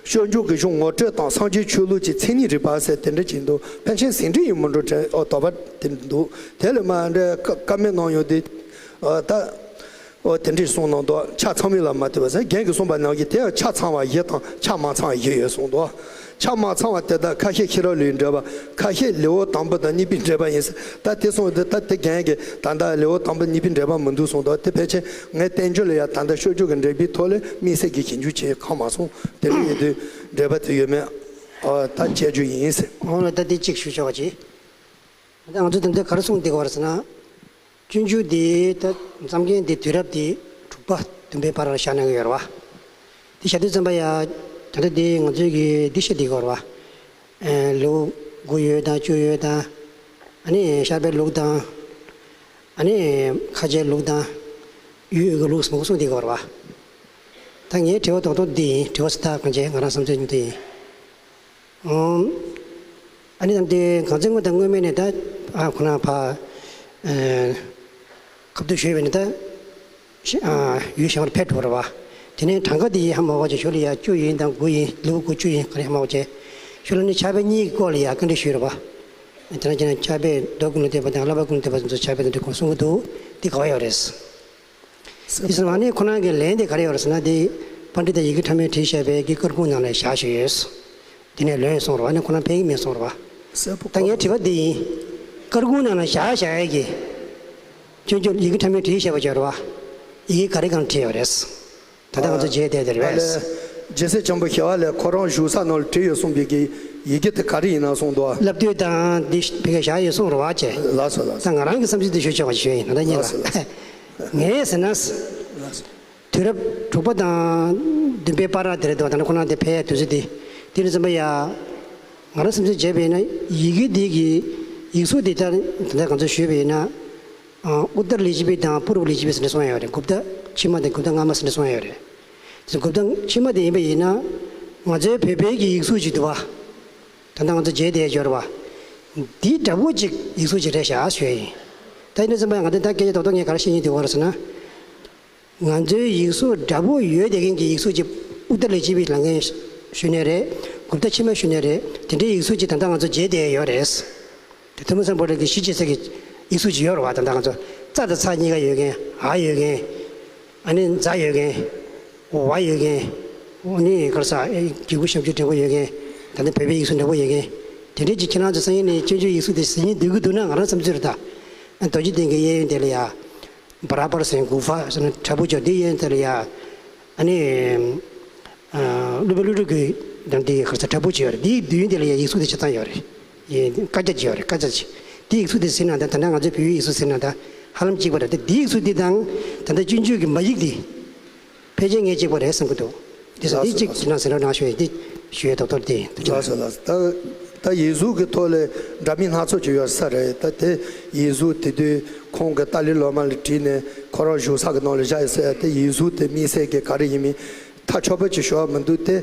སྤྱོད་འཇུག་གི་གཞུང་ངོ་སྤྲོད་དང་སངས་རྒྱས་ཆོས་ལུགས་ཀྱི་མཚན་ཉིད་རིག་པ་ཟེར་དེ་འདྲ་ཅིག་འདུག་ཕལ་ཆེར་ཟིན་བྲིས་ཡིན་མི་འགྲོ་དྲན། ཨོ་དོགས་པ་དེ་འདུག་དེ་ལས་མར་འདྲ་ཀ་ཀ་མེད་གནང་ཡོང་དུས། ཨ་ད། ཨོ་དེ་འདྲ་གསུངས་གནང་འདུག་ཆ་ཚང་མིན་ལ་མ་ལྟོས་པར་ཟེར། རྒན་གྱིས་གསུངས་པ་ནང་བཞིན་དེ་ཡང་ཆ་ཚང་བ་བཞི་དང་ཆ་མ་ཚང་བ་བཞི་ཡོད་གསུངས་འདུག་ཆ་མ་ཚང་བ་དེ་དག་ཁ་ཤས་ཤེས་རབ་ལེའུའི་འགྲེལ་པ། ཁ་ཤས་ལེའུ་དང་པོ་དང་གཉིས་པའི་འགྲེལ་པ་ཡིན་ཟེར། ད་དེ་གསུངས་དེ་ད་དེ་རྒན་གྱིས་ད་ལྟ་ལེའུ་དང་པོ་གཉིས་པའི་འགྲེལ་པ་མི་འདུག་གསུངས་འདུག་དེ་ཕལ་ཆེར་ངས་བསྟན་བཅོས་ལ་ཡང་ད་ལྟ་སྤྱོད་འཇུག་གི་འགྲེལ་པའི་ཐོག་ལ་དམིགས་བསལ་གྱི་ཞིབ་འཇུག་བྱེད་ཁག་མ་སོང་། དེ་འདྲ་ཡིན་དུས་འགྲེལ་པ་དེ་ཡོད་མེད་ཨ་ད་དཔྱད་རྒྱུ་ཡིན་ཟེར། འོ་ན་ད་དེ་གཅིག་ཞུ་ཆོག་པ་བྱེད། ད་ང་ཚོ་དེ་འདྲ་ག་རེ་གསུངས་བསྡད་ཀྱི་ཡོད་རེད་ཟེར་ན། སྤྱོད་འཇུག་འདི་ད་རྩོམ་མཁན་འདི་དུས་རབས་འདི་དྲུག་པ་བདུན་པའི་བར་ལ་བཞག་གནང་གི་ཡོད་རེད་བ། འདི་བཞག་དུས་ཙམ་པ་ཡ། ད་ལྟ་འདི་ང་ཚོའི་གི་འདི་བཤད་བསྡད་ཀྱི་ཡོད་རེད་བ། ཨེ་ལེའུ་དགུ་ཡོད་དང་བཅུ་ཡོད་དང་། ཨ་ནི་ཤར་པའི་ལུགས་དང་། ཨ་ནི་ཁ་ཆེའི་ལུགས་དང་། ཡུལ་དབུས་ཀྱི་ལུགས་ཟེར་གསུངས་བསྡད་ཀྱི་ཡོད་རེད་བ། ད་ངའི་དྲི་བ་རྡོག་རྡོག་འདི་ཡིན། དྲི་བ་ཟེར་ད་གང་བྱས་ང་རང་བསམ་ཚུལ་འདི་ཡིན། ཨོམ། ཨ་ནི་ནམ་དེ་གང་ཚེ་སྔོན་དང་སྔོན་མའི་ནས་ད་ཨ་ཁོ་ན་ཕ་ཨེ་ཁ་བསྡུ་ཞུས་པས་ནས་ད་ཤ་ཨ་ཡུལ་གཞན་པར་ཕེབས་འགྲོ་བ་རེད་བ། དེ་ནས་གྲངས་ཀ་དེ་ཡིན་ཧ་མ་གོ་ཅེས་ཞུ་ལ་ཡ་བཅུ་ཡིན་དང་དགུ་ཡིན་ལེའུ་དགུ་བཅུ་ཡིན་ག་རེ་ཧ་མ་གོ་ཅེས་ཞུ་ལ་ནི་ཕྱག་དཔེ་གཉིས་ཀྱི་སྐོར་ལ་ཡ་བཀའ་འདྲི་ཞུས་རེད་བ། དེ་ན་ཅི་ན་ཕྱག་དཔེ་མདོ་ཀུན་ལས་འདས་པ་དང་བསླབ་པ་ཀུན་ལས་འདས་པ་དེ་ཚོ་ཕྱག་དཔེ་དང་འདྲ་ཁོང་གསུང་གི་འདུག་དེ་ག་བ་ཡོད་རེད། དེ་ཚོ་ཨ་ནི་ཁོ་རང་གི་ལན་དེ་ག་རེ་ཡོད་རེད་ཟེར་ན་དེ་པཎྜི་ཏ་ཡི་གེ་ཕྲ་མོས་བྲིས་བཞག་པའི་གི་སྐར་ཁུང་ནང་ལ་བཞག་བཞག་ཡོད། དེ་ནས་ལོན་གསུངས་རེད་བ། ཨ་ནི་ཁོ་རང་ཕན་གྱི་མེད་གསུངས་རེད་བ། ད་ངའི་དྲི་བ་འདི་ཡིན། སྐར་ཁུང་ནང་ལ་བཞག་བཞག་ཡས་ཀྱི་སྤྱོད་འཇུག་ཡི་གེ་ཕྲ་མོས་བྲིས་བཞག་པ་ཅིག་ཡོད་རེད་བ། ཡི་གེ་ག་རེ་སྒང་བྲིས་ཡོད་རེད། ད་ལྟ་ང་ཚོ་མཇལ་བསྡད་དེ་རེད་པས། རྗེ་སྲས་འཇམ་དཔལ་ཞི་བ་ལྷས་ཁོ་རང་བཞུགས་ས་ནང་ལ་བྲིས་ཡོད་གསུངས་པའི་གི་ཡི་གེ་དེ་ག་རེ་ཡིན་ན་གསུངས་འདུག་བ། བསླབ་བཏུས་དང་འདི་ཕ་གིར་བཞག་ཡོད་གསུངས་རེད་བ་ཅེས། ལགས་སོ་ལགས་སོ། ད་ང་རང་གི་བསམ་ཚུལ་འདི་ཞུ་ཆོག་པ་ཞུ་ཡ་ཡིན། ད་ལྟ་ཉིད་ལ། ལགས་སོ་ལགས་སོ། ངས་ཟེར་ན། ལགས་སོ། དུས་རབས་དྲུག་པ་དང་བདུན་པའི་བར་ར་དེ་རེད་འདུག་ད་ནི་ཁོ་རང་དེ་ཕེབས་ཡ་དུས་ཚོད་དེ། དེ་ནི་ཙམ་པ་ཡ། ང་རང་སེམས་ཚོད་བྱས་པ་ཡིན་ན་ཡི་གེ་འདི་གི་ཡིག་གཟུགས་འདི་ལྟར་ད་ལྟ་ང་ཚོས་ཞུས་པ་ཡིན་ན། ཨ་ཨུཏྟར་ལི་ལི་པི་དང་པུ་རུབ་ལི་ལི་པི་ཟེར་ནས་གསུངས་ཡོད་རེད། གུཔྟ་ཕྱི་མ་དང་གུཔྟ་སྔ་མ་ཟེར་ནས་གསུངས་ཡོད་རེད། དེ་གུཔྟ་ཕྱི་མ་དེ་ཡིན་པ་ཡིན་ན། ང་ཚོའི་བོད་པའི་གི་ཡིག་གཟུགས་ཅིག་འདུག་བ། ད་ལྟ་ང་ཚོ་མཇལ་བསྡད་ཡོད་རེད་བ། འདི་འདྲ་པོ་ཅིག་ཡིག་གཟུགས་ཅིག་རེད་བཞག་ཞུ་ཡ་ཡིན། ད་ཡིན་ན་ཙམ་པ་ང་ཚོ་ད་སྐད་ཆ་རྡོག་རྡོག་ངས་ག་རེ་བཤད་སྙིང་འདོད་ཀྱི་ཡོད་རེད་ཟེར་ན། ང་ཚོའི་ཡིག་གཟུགས་འདྲ་པོ་ཡོད་བསྡད་མཁན་གྱི་ཡིག་གཟུགས་ཅིག་ཨུཏྟར་ལི་ལི་པི་ལབ་མཁན་ཞུ་ནས་རེད། གུཔྟ་ཕྱི་མ་ཞུ་ནས་རེད། དེ་འདྲའི་ཡིག་གཟུགས་ཅིག་ད་ལྟ་ང་ཚོ་མཇལ་བསྡད་ཡོད་རེད། དེ་ཐུ་མི་སམ་བྷོ་ཊ་གི་གཞི་བྱེད་ས་གི་ཡིག་གཟུགས་ཅིག་ཡོད་རེད་བ། ད་ལྟ་ང་ཚོ་ཙ་དང་ཚ་གཉིས་ཀ་ཡོད་མཁན། འ་ཡོད་མཁན། ཨ་ནི་ཛ་ཡོད་མཁན། ཝ་ཡོད་མཁན། ཨ་ནི་ག་རེ་ཟ་ཨེ་གི་གུ་ཞབས་ཀྱུ་འདྲ་པོ་ཡོད་མཁན། ད་ལྟ་བོད་པའི་ཡིག་གཟུགས་འདྲ་པོ་ཡོད་མཁན། དེ་འདྲའི་ཅིག་ཁྱེད་རང་ཚོ་སང་ཉིན་ནས་སྤྱོད་འཇུག་ཡིག་གཟུགས་དེ་གཟིགས་སྙིང་འདོད་ཀྱི་འདུག་ན། ང་རང་བསམ་ཚུལ་རེད་ད། རྡོ་རྗེ་གདན་གྱི་གཡས་གཡོན་དེ་ལ་ཡ། བ་ར་པར་ཟེར་གུ་ཧྥ་ཟེར་ན་དྲ་འབུ་ཅིག་ཡོད། དེའི་གཡས་གཡོན་དེ་ལ་ཡ། ཨ་ནི། ཨ། སློབ་དཔོན་ཀླུ་སྒྲུབ་ཀྱི་དང་དེའི་ག་རེ་ཟེར་དྲ་འབུ་ཅིག་ཡོད་རེད། དེའི་མདུན་དེ་ལ་ཡ་ཡིག་གཟུགས་དེ་ཆ་ཚང་ཡོད་རེད། ཡིན། བཀའ་རྒྱ་ཅིག་ཡོད་རེད། བཀའ་རྒྱ་ཅིག་དེའི་ཡིག་གཟུགས་དེ་གཟིགས་ན་ད། ད་ལྟ་ང་ཚོའི་བོད་ཡིག་ཡིག་གཟུགས་གཟིགས་ན་ད་ཧ་ལམ་གཅིག་པ་རེད། ད་དེའི་ཡིག་གཟུགས་དེ་དང་ད་ལྟ་སྤྱོད་འཇུག་གི་མ་ཡིག་དེ། ཕལ་ཆེར་ངས་གཅིག་པ་རེད་བསམ་གྱི་འདུག། དེ་ཚོ་ལགས་འདི་སོ། གཅིག་ལགས་སོ། ཁྱེད་རང་ཟེར་རོགས་གནང་ཞུ་ཡས། འདི་ཞུ་ཡས་ཏོག་ཏོག་དེ་ཡིན། ལགས་སོ། ལགས་སོ། ད་ད་ཡིག་གཟུགས་ཀྱི་ཐོག་ལ་འདྲ་མིན་སྣ་ཚོགས་ཅིག་ཡོད་ས་རེད། ད་དེ་ཡིག་གཟུགས་དེ་དུས་ཁོང་གི་ཏཱ་ལའི་བླ་མ་ལ་བྲིས་ནས་ཁོ་རང་བཞུགས་ས་གི་ནང་ལ་བཞག་ཡོད་ས་ཡ། དེ་ཡིག་གཟུགས་དེ་དམིགས་བསལ་གྱི་ག་རེ་ཡིན་མིན་ཐག་ཆོད་པོ་ཅིག་ཞུ་བ་མི་འདུག། དེ་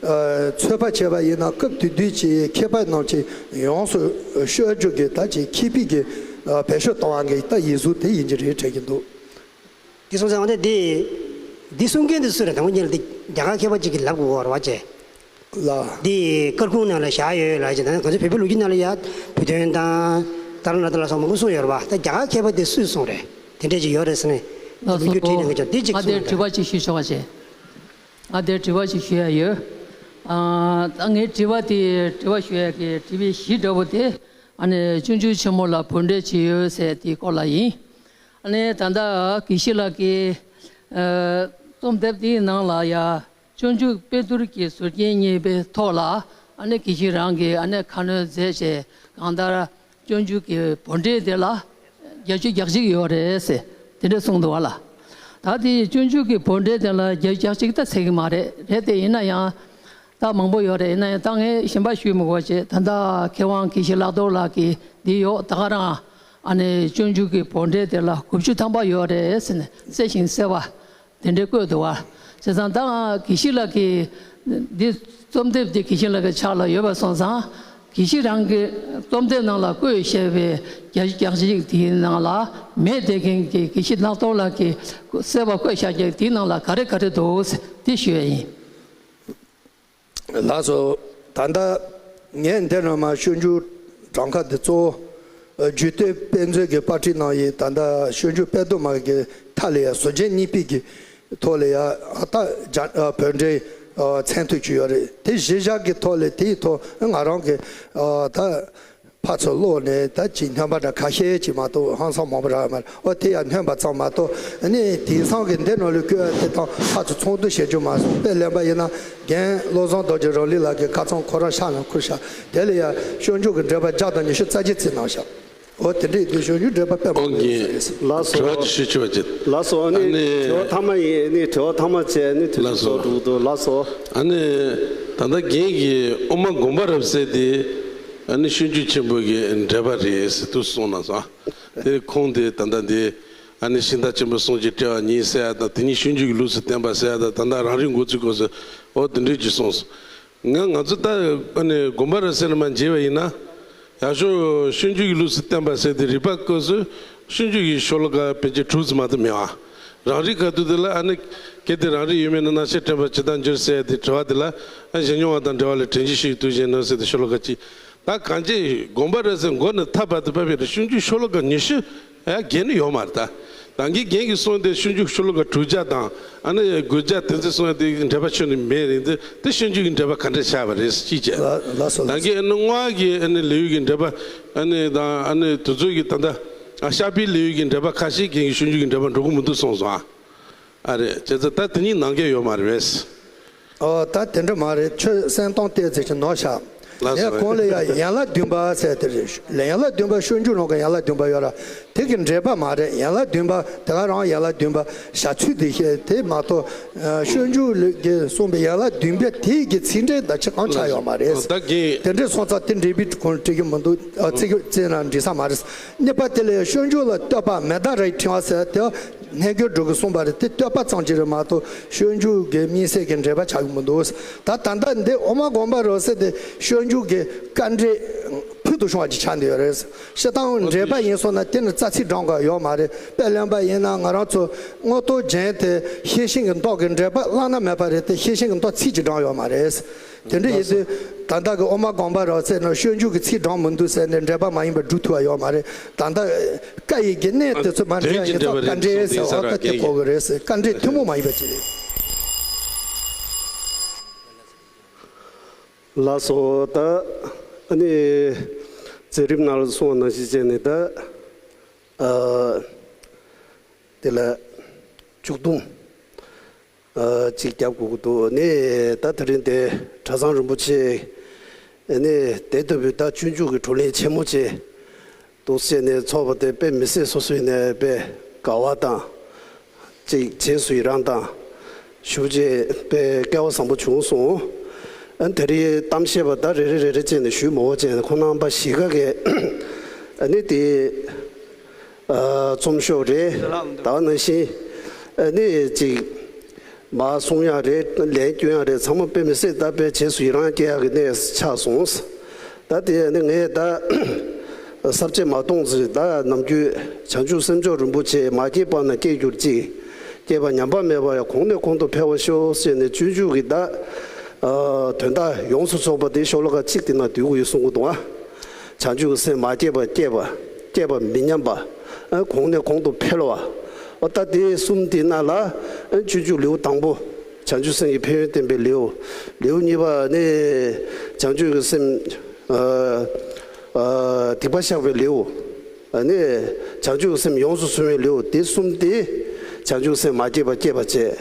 ཨ་ཚོད་དཔག་བྱས་པ་ཡིན་ན་སྐབས་དེ་དུས་ཀྱི་མཁས་པ་རྣམས་ཀྱིས་ཡོངས་སུ་ཤོད་རྒྱུ་གི་ད་ཅིག་མཁས་པའི་གི་ཨ་བེད་སྤྱོད་གཏོང་བ་གི་ད་ཡིག་གཟུགས་དེ་ཡིན་གྱི་རེད་དྲན་གྱི་འདུག། དེ་སོང་ཙང་འོ་ན་འདི། འདི་གསུང་མཁན་དེ་སུ་རེད། དང་པོ་ཉིད་ལ་འདི་རྒྱ་གར་མཁས་པ་ཅིག་གིས་ལབ་དགོས་པ་རེད་བ་ཅེ། ལགས། འདི་སྐར་ཁུང་ནང་ལ་བཞག་ཡོད་ལབ་ཅེ། ད་ང་ཚོ་བོད་པའི་ལོ་རྒྱུས་ནང་ལ་ཡ་བོད་དོན་དང་ཏཱ་ར་ནཱ་ཐ་ལ་སོགས་མང་པོ་གསུངས་ཡོད་རེད་བ། ད་རྒྱ་གར་མཁས་པ་དེ་སུས་གསུངས་རེད། དེ་འདྲས་ཅིག་ཡོད་རེད་ཟེར་ནས་ལགས་སོ། ལོ་རྒྱུས་བྲིས་གནང་གི་ཅོག་འདི་ཅིག་ང་གསུངས་དེར་དྲི་བ་ཅིག་ཞུས་ཆོག་པ་ཅེ། ང་དེར་དྲི་བ་ཅིག་ཞུ་ཡ་ཡོད། ཨ་ད་ངའི་དྲི་བ་དེ་དྲི་བ་ཞུ་ཡ་གི་དྲི་བའི་གཞི་འདྲ་པོ་དེ། ཨ་ནི་སྤྱོད་འཇུག་ཆེན་མོ་ལ་བོད་འགྲེལ་ཅི་ཡོད་ཟེར་དེའི་སྐོར་ལ་ཡིན། ཨ་ནི་ད་ལྟ་དགེ་བཤེས་ལགས་ཀྱིས་ཨ་རྩོམ་དེབ་དེའི་ནང་ལ་ཡ་སྤྱོད་འཇུག་དཔེ་བསྡུར་གྱི་ཟུར་རྒྱན་གཉིས་པའི་ཐོག་ལ་ཨ་ནི་དགེ་བཤེས་རང་གིས་ཨ་ནི་ཁ་སྣོན་མཛད་བྱས། གང་ལྟར་སྤྱོད་འཇུག་གི་བོད་འགྲེལ་དེ་ལ་བརྒྱད་ཅུ་གྱ་གཅིག་ཡོད་རེད་ཟེར་དེ་འདྲ་གསུངས་འདུག་བ་ལ། ད་དེ་སྤྱོད་འཇུག་གི་བོད་འགྲེལ་དེ་ལ་བརྒྱད་ཅུ་གྱ་གཅིག་ད་ཚད་ཀྱི་མ་རེད། རེད་དེ་ཡིན་ན་ཡང་། ད་མང་པོ་ཡོད་རེད། ཡིན་ན་ཡང་ད་ངས་གཞན་པ་ཞུས་མི་དགོས་བྱས། ད་ལྟ་མཁས་དབང་དགེ་བཤེས་ལྷག་རྡོར་ལགས་ཀྱིས་འདི་ཡོད། ད་ག་རང་ཨ་ནི་སྤྱོད་འཇུག་གི་བོད་འགྲེལ་དེ་ལ་དགུ་བཅུ་ཐམ་པ་ཡོད་རེད་ཟེར་ནས་གསལ་ཞིང་གསལ་བ་དེ་འདྲའི་བཀོད་འདུག་བ། བྱས་ཙང་ད་དགེ་བཤེས་ལགས་ཀྱིས་འདི་རྩོམ་དེབ་འདི་དགེ་བཤེས་ལགས་ཀྱི་ཕྱག་ལ་ཡོད་པ་སོང་ཙང་། དགེ་བཤེས་རང་གི་རྩོམ་དེབ་ནང་ལ་བཀོད་བཞག་པའི་བརྒྱད་ཅུ་གྱ་གཅིག་དེའི་ནང་ལ་མེད་བསྡད་མཁན་གྱི་དགེ་བཤེས་ལྷག་རྡོར་ལགས་ཀྱིས་གསལ་བ་བཀོད་བཞག་རྒྱུ་དེའི་ནང་ལ་ག་རེ་ག་རེ་འདུག་ཟེར་དེ་ཞུ་ཡ་ཡིན། ལགས་སོ། ད་ལྟ་ངས་འདི་ནང་མ་སྤྱོད་འཇུག་གྲངས་ཀ་འདི་གཙོ་བོ་རྒྱུད་སྟོད་དཔེ་མཛོད་ཀྱི་པར་སྐྲུན་ནང་ཡིན། ད་ལྟ་སྤྱོད་འཇུག་དཔེ་དེབ་མ་གི་མཐའ་ལ་ཡ་ཟུར་རྒྱན་གཉིས་པའི་གི་ཐོག་ལ་ཡ་ཨ་ད་རྒྱ་ཨ་བོད་འགྲེལ་ཨ་མཚན་ཐོ་ཅིག་ཡོད་རེད། དེ་གཞི་བཞག་གི་ཐོག་ལ་དེའི་ཐོག་ང་རང་གི་ཨ་ད་ཕར་ཚུར་ཀློག་ནས་ད་ཅིག་སྣོན་པ་འདྲ་ཁ་ཤས་ཅིག་མ་གཏོགས་ཧང་སང་མང་པོ་རག་ཡོད་མ་རེད། ཨོ་དེ་ཡང་སྣོན་པ་ཙམ་མ་གཏོགས་ཨ་ནི་དེང་སང་གི་འདི་ནང་ལ་བཀོད་ཡ་དེ་དང་ཕར་ཚུར་ཚོགས་འདུ་བྱེད་རྒྱུ་མ་སོང་། དཔེ་ལེན་པ་ཡིན་ན་རྒན་བློ་བཟང་རྡོ་རྗེ་རང་ལུགས་ལགས་ཀྱིས་ཁ་རྩང་ཁོ་རང་ཤག་ནང་ཁུར་བཞག། དེ་ལ་ཡ་སྤྱོད་འཇུག་གི་འགྲེལ་པ་བརྒྱ་དང་ཉི་ཤུ་རྩ་གཅིག་བརྩིས་གནང་བཞག། ཨོ་དེ་འདྲ་ཡིན་དུས་སྤྱོད་འཇུག་འགྲེལ་པ་དཔེ་མང་པོ་ཡོད་ས་རེད། ལགས་སོ། དྲི་བ་ཅིག་ཞུ་ཆོག་ཅིག། ལགས་སོ། ཨ་ནི་ཨ་ནི་དྲི་བ་མཐའ་མ་ཡིན། ཨ་ནི་དྲི་བ་མཐའ་མ་བྱས་ནི་དུས་ཚོད་ལགས་སོ། འགྲོ་གི་འདུག། ལགས་སོ། ཨ་ནི་ད་ལྟ་རྒན་གྱིས་ཨོ་མ་དགོངས་པ་རབ་གསལ་དེ་ཨ་ནི་སྤྱོད་འཇུག་ཆེན་པོ་གི་འགྲེལ་པ་རེད་ཟེར་དུས་གསུངས་གནང་སོང་། དེ་ཁུངས་དེ་ད་ལྟ་འདི་ཨ་ནི་ཤིང་རྟ་ཆེན་པོའི་གསུང་གི་དཔྲལ་བ་ཉིད་ཟེར་ཡ་དང་། དེ་ཉིད་སྤྱོད་འཇུག་གི་ལུགས་སུ་བསྟན་པ་ཟེར་ཡ་དང་། ད་ལྟ་རང་རིག་མགོ་ཚུགས་སྐབས་སུ་ཨོ་དེ་འདྲ་ཅིག་གསུངས་སོང་། ང་ང་ཚོ་ད་ཨ་ནི་དགོངས་པ་རབ་གསལ་ནས་མར་མཇལ་བ་ཡིན་ན། ཡག་ཤོས་སྤྱོད་འཇུག་གི་ལུགས་སུ་བསྟན་པ་ཟེར་དེ་རིག་པ་སྐབས་སུ་སྤྱོད་འཇུག་གི་ཤོ་ལོ་ཀ་ཕལ་ཆེར་དྲུག་ཙམ་མ་གཏོགས་མེད་པ། རང་རིག་ཁ་ཐུག་དེ་ལ་ཨ་ནི་གལ་ཏེ་རང་རིག་ཡོད་མིན་ན། རྣམ་ཤེས་དྲན་པ་ཇི་ལྟར་འགྱུར་ཟེར་དེ་དྲི་བ་དེ་ལ་ཨ་གཞན་མྱོང་བ་དང་འབྲེལ་བ་ལས། དྲན་གྱིས་ཤེས་ཀྱི་དུས་གཞན་ནོ་ཟེར་དེ་ཤོ་ལོ་ཀ་གཅིག། ད་གང་ཅི་དགོངས་པ་རབ་གསལ་མགོ་ནས་མཐའ་བར་དུ་ཕབ་པའི་སྤྱོད་འཇུག་ཤོ་ལོ་ཀ་ཉི་ཤུ་ཡ་བརྒལ་ནི་ཡོད་མ་རེད་ད། ད་གིན་རྒན་གྱིས་གསུངས་དེ་སྤྱོད་འཇུག་ཤོ་ལོ་ཀ་དྲུག་བརྒྱ་དང་ཨ་ནི་དགུ་བརྒྱ་དེ་ཚོ་གསུངས་ཡ་དེ་འགྲེལ་པ་ཁྱོན་ནས་མེད་རེད། འདི་དེ་སྤྱོད་འཇུག་གི་འགྲེལ་པ་ག་འདྲ་ཆགས་པ་རེད་ཅེས་བྱས། ལགས་ལགས་སོ། ད་ལགས་སོ། གིན་ཨ་ནི་བསྔོ་བ་གི་ཨ་ནི་ལེའུ་གི་འགྲེལ་པ་ཨ་ནི་དང་ཨ་ནི་དེ་ཚོ་གི་ད་ལྟ་ཨ་བཤགས་པའི་ལེའུ་གི་འགྲེལ་པ་ཁ་ཤས་རྒན་གྱིས་སྤྱོད་འཇུག་གི་འགྲེལ་པ་འགྲོ་གི་མི་འདུག་གསུངས་སོང་ཨ། ཨ་རེད། བྱས་ཙང་ད་དེ་གཉིས་ནང་འགལ་ཡོད་མ་རེད་པས། ཨོ་ད་དེ་འདྲ་མ་རེད། ཁྱོད་སེམས་གཏམ་ཏོག་ཙམ་ཅིག་ནོར་ཤག། ལགས་སོ། ངས་གོང་ལ་ཡ་ཡན་ལག་བདུན་པ་ཟེར་དེ་རེད། ཡན་ལག་བདུན་པ་སྤྱོད་འཇུག་ནང་གི་ཡན་ལག་བདུན་པ་ཡོད་ར། དེ་གི་འགྲེལ་པ་མ་རེད། ཡན་ལག་བདུན་པ་དེ་ག་རང་ཡན་ལག་བདུན་པ་བཞག་ཚུལ་དེ་བཤད་དེ་མ་གཏོགས། ཨ་སྤྱོད་འཇུག་ལ་གི་གསུངས་པའི་ཡན་ལག་བདུན་པའི་དེ་གི་ཚིག་འགྲེལ་དང་ཅི་གང་ཆགས་ཡོད་མ་རེད། ད་གིན་དེ་འདྲ་སོང་ཙང་དེ་འགྲེལ་པའི་གོང་འགྲིག་གི་མི་འདུག། ཨ་ཚིག་བརྩིས་ན་འགྲིག་ས་མ་རེད། གཉིས་པ་དེ་ལ་སྤྱོད་འཇུག་ལ་བསྟོད་པ་མེ་ཏྲ་རའི་ཕྲེང་བ་ཟེར་དེ། རྣལ་འབྱོར་སྒྲོལ་གྱིས་གསུངས་པ་རེད། དེ་བསྟོད་པ་ཙམ་ཅིག་རེད་མ་གཏོགས་སྤྱོད་འཇུག་གི་དམིགས་བསལ་གྱི་འགྲེལ་པ་ཆགས་ཀྱི་མི་འདུག། ད་ད་ལྟ་འདི་ཨོ་མ་དགོངས་པ་རབ་གསལ་དེ་སྤྱོད་འཇུག་གི་དཀའ་འགྲེལ་ཕུལ་དུ་བྱུང་བ་ཅིག་ཆགས་བསྡད་ཡོད་རེད། སྤྱིར་བཏང་འགྲེལ་པ་ཡིན་སོང་ན་དེ་ནི་རྩ་ཚིག་འདྲ་འགའ་ཡོད་མ་རེད། དཔེ་ལེན་པ་ཡིན་ན་ང་རང་ཚོ་མངོན་རྟོགས་རྒྱན་དེ་ཤེར་ཕྱིན་གྱི་མདོ་གི་འགྲེལ་པ་བླ་ན་མེད་པ་རེད་དེ། ཤེར་ཕྱིན་གྱི་མདོ་ཚིག་གཅིག་འདྲ་ཡོད་མ་རེད། དེ་འདྲ་ཡིན་དུས་ད་ལྟ་གི་ཨོ་མ་དགོངས་པ་རབ་གསལ་ནང་སྤྱོད་འཇུག་གི་ཚིག་འདྲ་མི་འདུག་ཟེར་ནས་འགྲེལ་པ་མ་ཡིན་པ་སྒྲུབ་ཐུབ་པ་ཡོད་མ་རེད། ད་ལྟ་བཀའ་ཡི་གི་གནད་དེ་ཚོ་མ་འགྲེལ་ཡིན་ཙང་བཀའ་འགྲེལ་ཟེར་བ་ད་དེ་གོ་གི་རེད་ཟེར། བཀའ་འགྲེལ་ཐུན་མོང་མ་ཡིན་པ་ཅིག་རེད། ལགས་སོ། ད་ ཨ་ནི་མཛད་རིམ་ནང་ལ་གསུངས་པ་ནང་བཞིན་བྱས་ནས་ད་ཨ་དེ་ལ་མཇུག་སྡོམ་ཨ་ཅིག་རྒྱབ་དགོས་ཀྱི་འདུག་ཨ་ནི་ད་དེ་རིང་དེ་གྲྭ་ཚང་རིན་པོ་ཆེ་ཨ་ནི་དེ་ལྟ་བུའི་ད་སྤྱོད་འཇུག་གི་བགྲོ་གླེང་ཆེན་མོ་ཅིག་འདུག་ཟེར་ནས་ཚོགས་པ་དེ་དཔེ་མི་སྲིད་སོ་སོའི་ནས་དཔེ་དགའ་བ་དང་། ཅིག་རྗེས་སུ་ཡི་རང་དང་། ཞུ་རྗེས་དཔེ་སྐལ་བ་བཟང་པོ་བྱུང་སོང་། ཨ་ནི་དེ་རིང་གཏམ་བཤད་པ་ད་རེ་རེ་རེ་རེ་བྱས་ནས་ཞུས་མ་འོ་བྱས་ནས་ཁོང་རྣམ་པ་བཞི་ཀ་གིས་ཨ་ནི་དེ་ཨ་རྩོམ་ཤོག་རེད། ད་ག་ནང་བཞིན་ཨ་ནི་ཅིག་མར་གསུང་ཡག་རེད། ལན་སྐྱོན་ཡག་རེད། ཚང་མ་དཔེ་མི་སྲིད་ད་དཔེ་རྗེས་སུ་ཡི་རང་སྐྱེ་ཡག་གི་གནས་ཆགས་སོང་། ད་དེ་ནི་ངས་ད་ས་བཅད་མ་གཏོང་ཟེར། ད་ནམ་རྒྱུན་བྱང་ཆུབ་སེམས་མཆོག་རིན་པོ་ཆེ། མ་སྐྱེས་པ་ན་སྐྱེ་གྱུར་ཅིག། སྐྱེས་པ་ཉམས་པ་མེད་པ་ཡང་། གོང་ནས་གོང་དུ་འཕེལ་བར་ཤོག་ཟེར་ནས་སྤྱོད་འཇུག་གི་ད་ཨ་དོན་དག་ཡོངས་སུ་རྫོགས་པ་དེ་ཤོ་ལོ་ཀ་གཅིག་དེ་ན་བསྡུ་དགོས་ཡོད་གསུང་གི་འདུག་ཨ། བྱང་ཆུབ་ཀྱི་སེམས་མ་སྐྱེས་པ་སྐྱེས་པ། སྐྱེས་པ་མི་ཉམས་པ། ཨ་གོང་ནས་གོང་དུ་འཕེལ་བ། ཨོ་ད་དེ་གསུམ་དེ་ན་ལ་ཨ་སྤྱོད་འཇུག་ལེའུ་དང་པོ། བྱང་ཆུབ་སེམས་ཀྱི་ཕན་ཡོན་བསྟན་པའི་ལེའུ། ལེའུ་གཉིས་པ་ནི་བྱང་ཆུབ་ཀྱི་སེམས་ཨ་ཨ་སྡིག་པ་བཤགས་པའི་ལེའུ། ཨ་ནི་བྱང་ཆུབ་ཀྱི་སེམས་ཡོངས་སུ་བཟུང་བའི་ལེའུ། དེ་གསུམ་དེ་བྱང་ཆུབ་སེམས་མ་སྐྱེས་པ་སྐྱེས་པ་བྱས།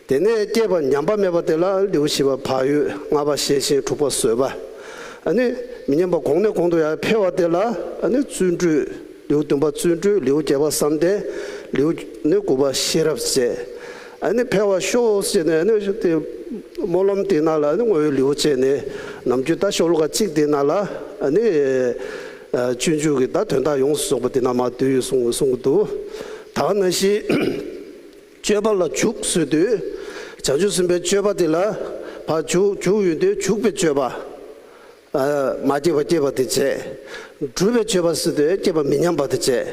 དེ་ནས་སྐྱེས་པ་ཉམས་པ་མེད་པ་དེ་ལ་ལེའུ་བཞི་པ་བག་ཡོད། ལྔ་པ་ཤེས་བཞིན། དྲུག་པ་བཟོད་པ། ཨ་ནི་མི་ཉམས་པ་གོང་ནས་གོང་དུ་ཡར་འཕེལ་བ་དེ་ལ་ཨ་ནི་བརྩོན་འགྲུས། ལེའུ་བདུན་པ་བརྩོན་འགྲུས། ལེའུ་བརྒྱད་པ་བསམ་གཏན། ལེའུ་ནི་དགུ་པ་ཤེས་རབ་བཅས། ཨ་ནི་འཕེལ་བར་ཤོག་ཟེར་ནས་ཨ་ནི་དེ་སྨོན་ལམ་དེ་ནང་ལ་ཨ་ནི་དངོས་ཡོད་ལེའུ་བྱས་ནས་ནམ་རྒྱུན་ད་ཤོ་ལོ་ཀ་གཅིག་དེ་ནང་ལ་ཨ་ནི་ཨ་སྤྱོད་འཇུག་གི་ད་དོན་དག་ཡོངས་སུ་རྫོགས་པ་དེ་ནང་མར་བསྡུས་ཡོད་གསུང་གསུང་གི་འདུག་ད་ག་ནང་བཞིན་སྤྱོད་པ་ལ་འཇུག་ཟེར་དུས་བྱང་ཆུབ་སེམས་དཔའི་སྤྱོད་པ་དེ་ལ་ཕར་འཇུག་འཇུག་ཡོད་དུས་འཇུག་པའི་སྤྱོད་པ། ཨ་མ་སྐྱེས་པ་སྐྱེས་པ་དེ་བྱས། སྒྲུབ་པའི་སྤྱོད་པ་ཟེར་དུས་སྐྱེས་པ་མི་ཉམས་པ་དེ་བྱས།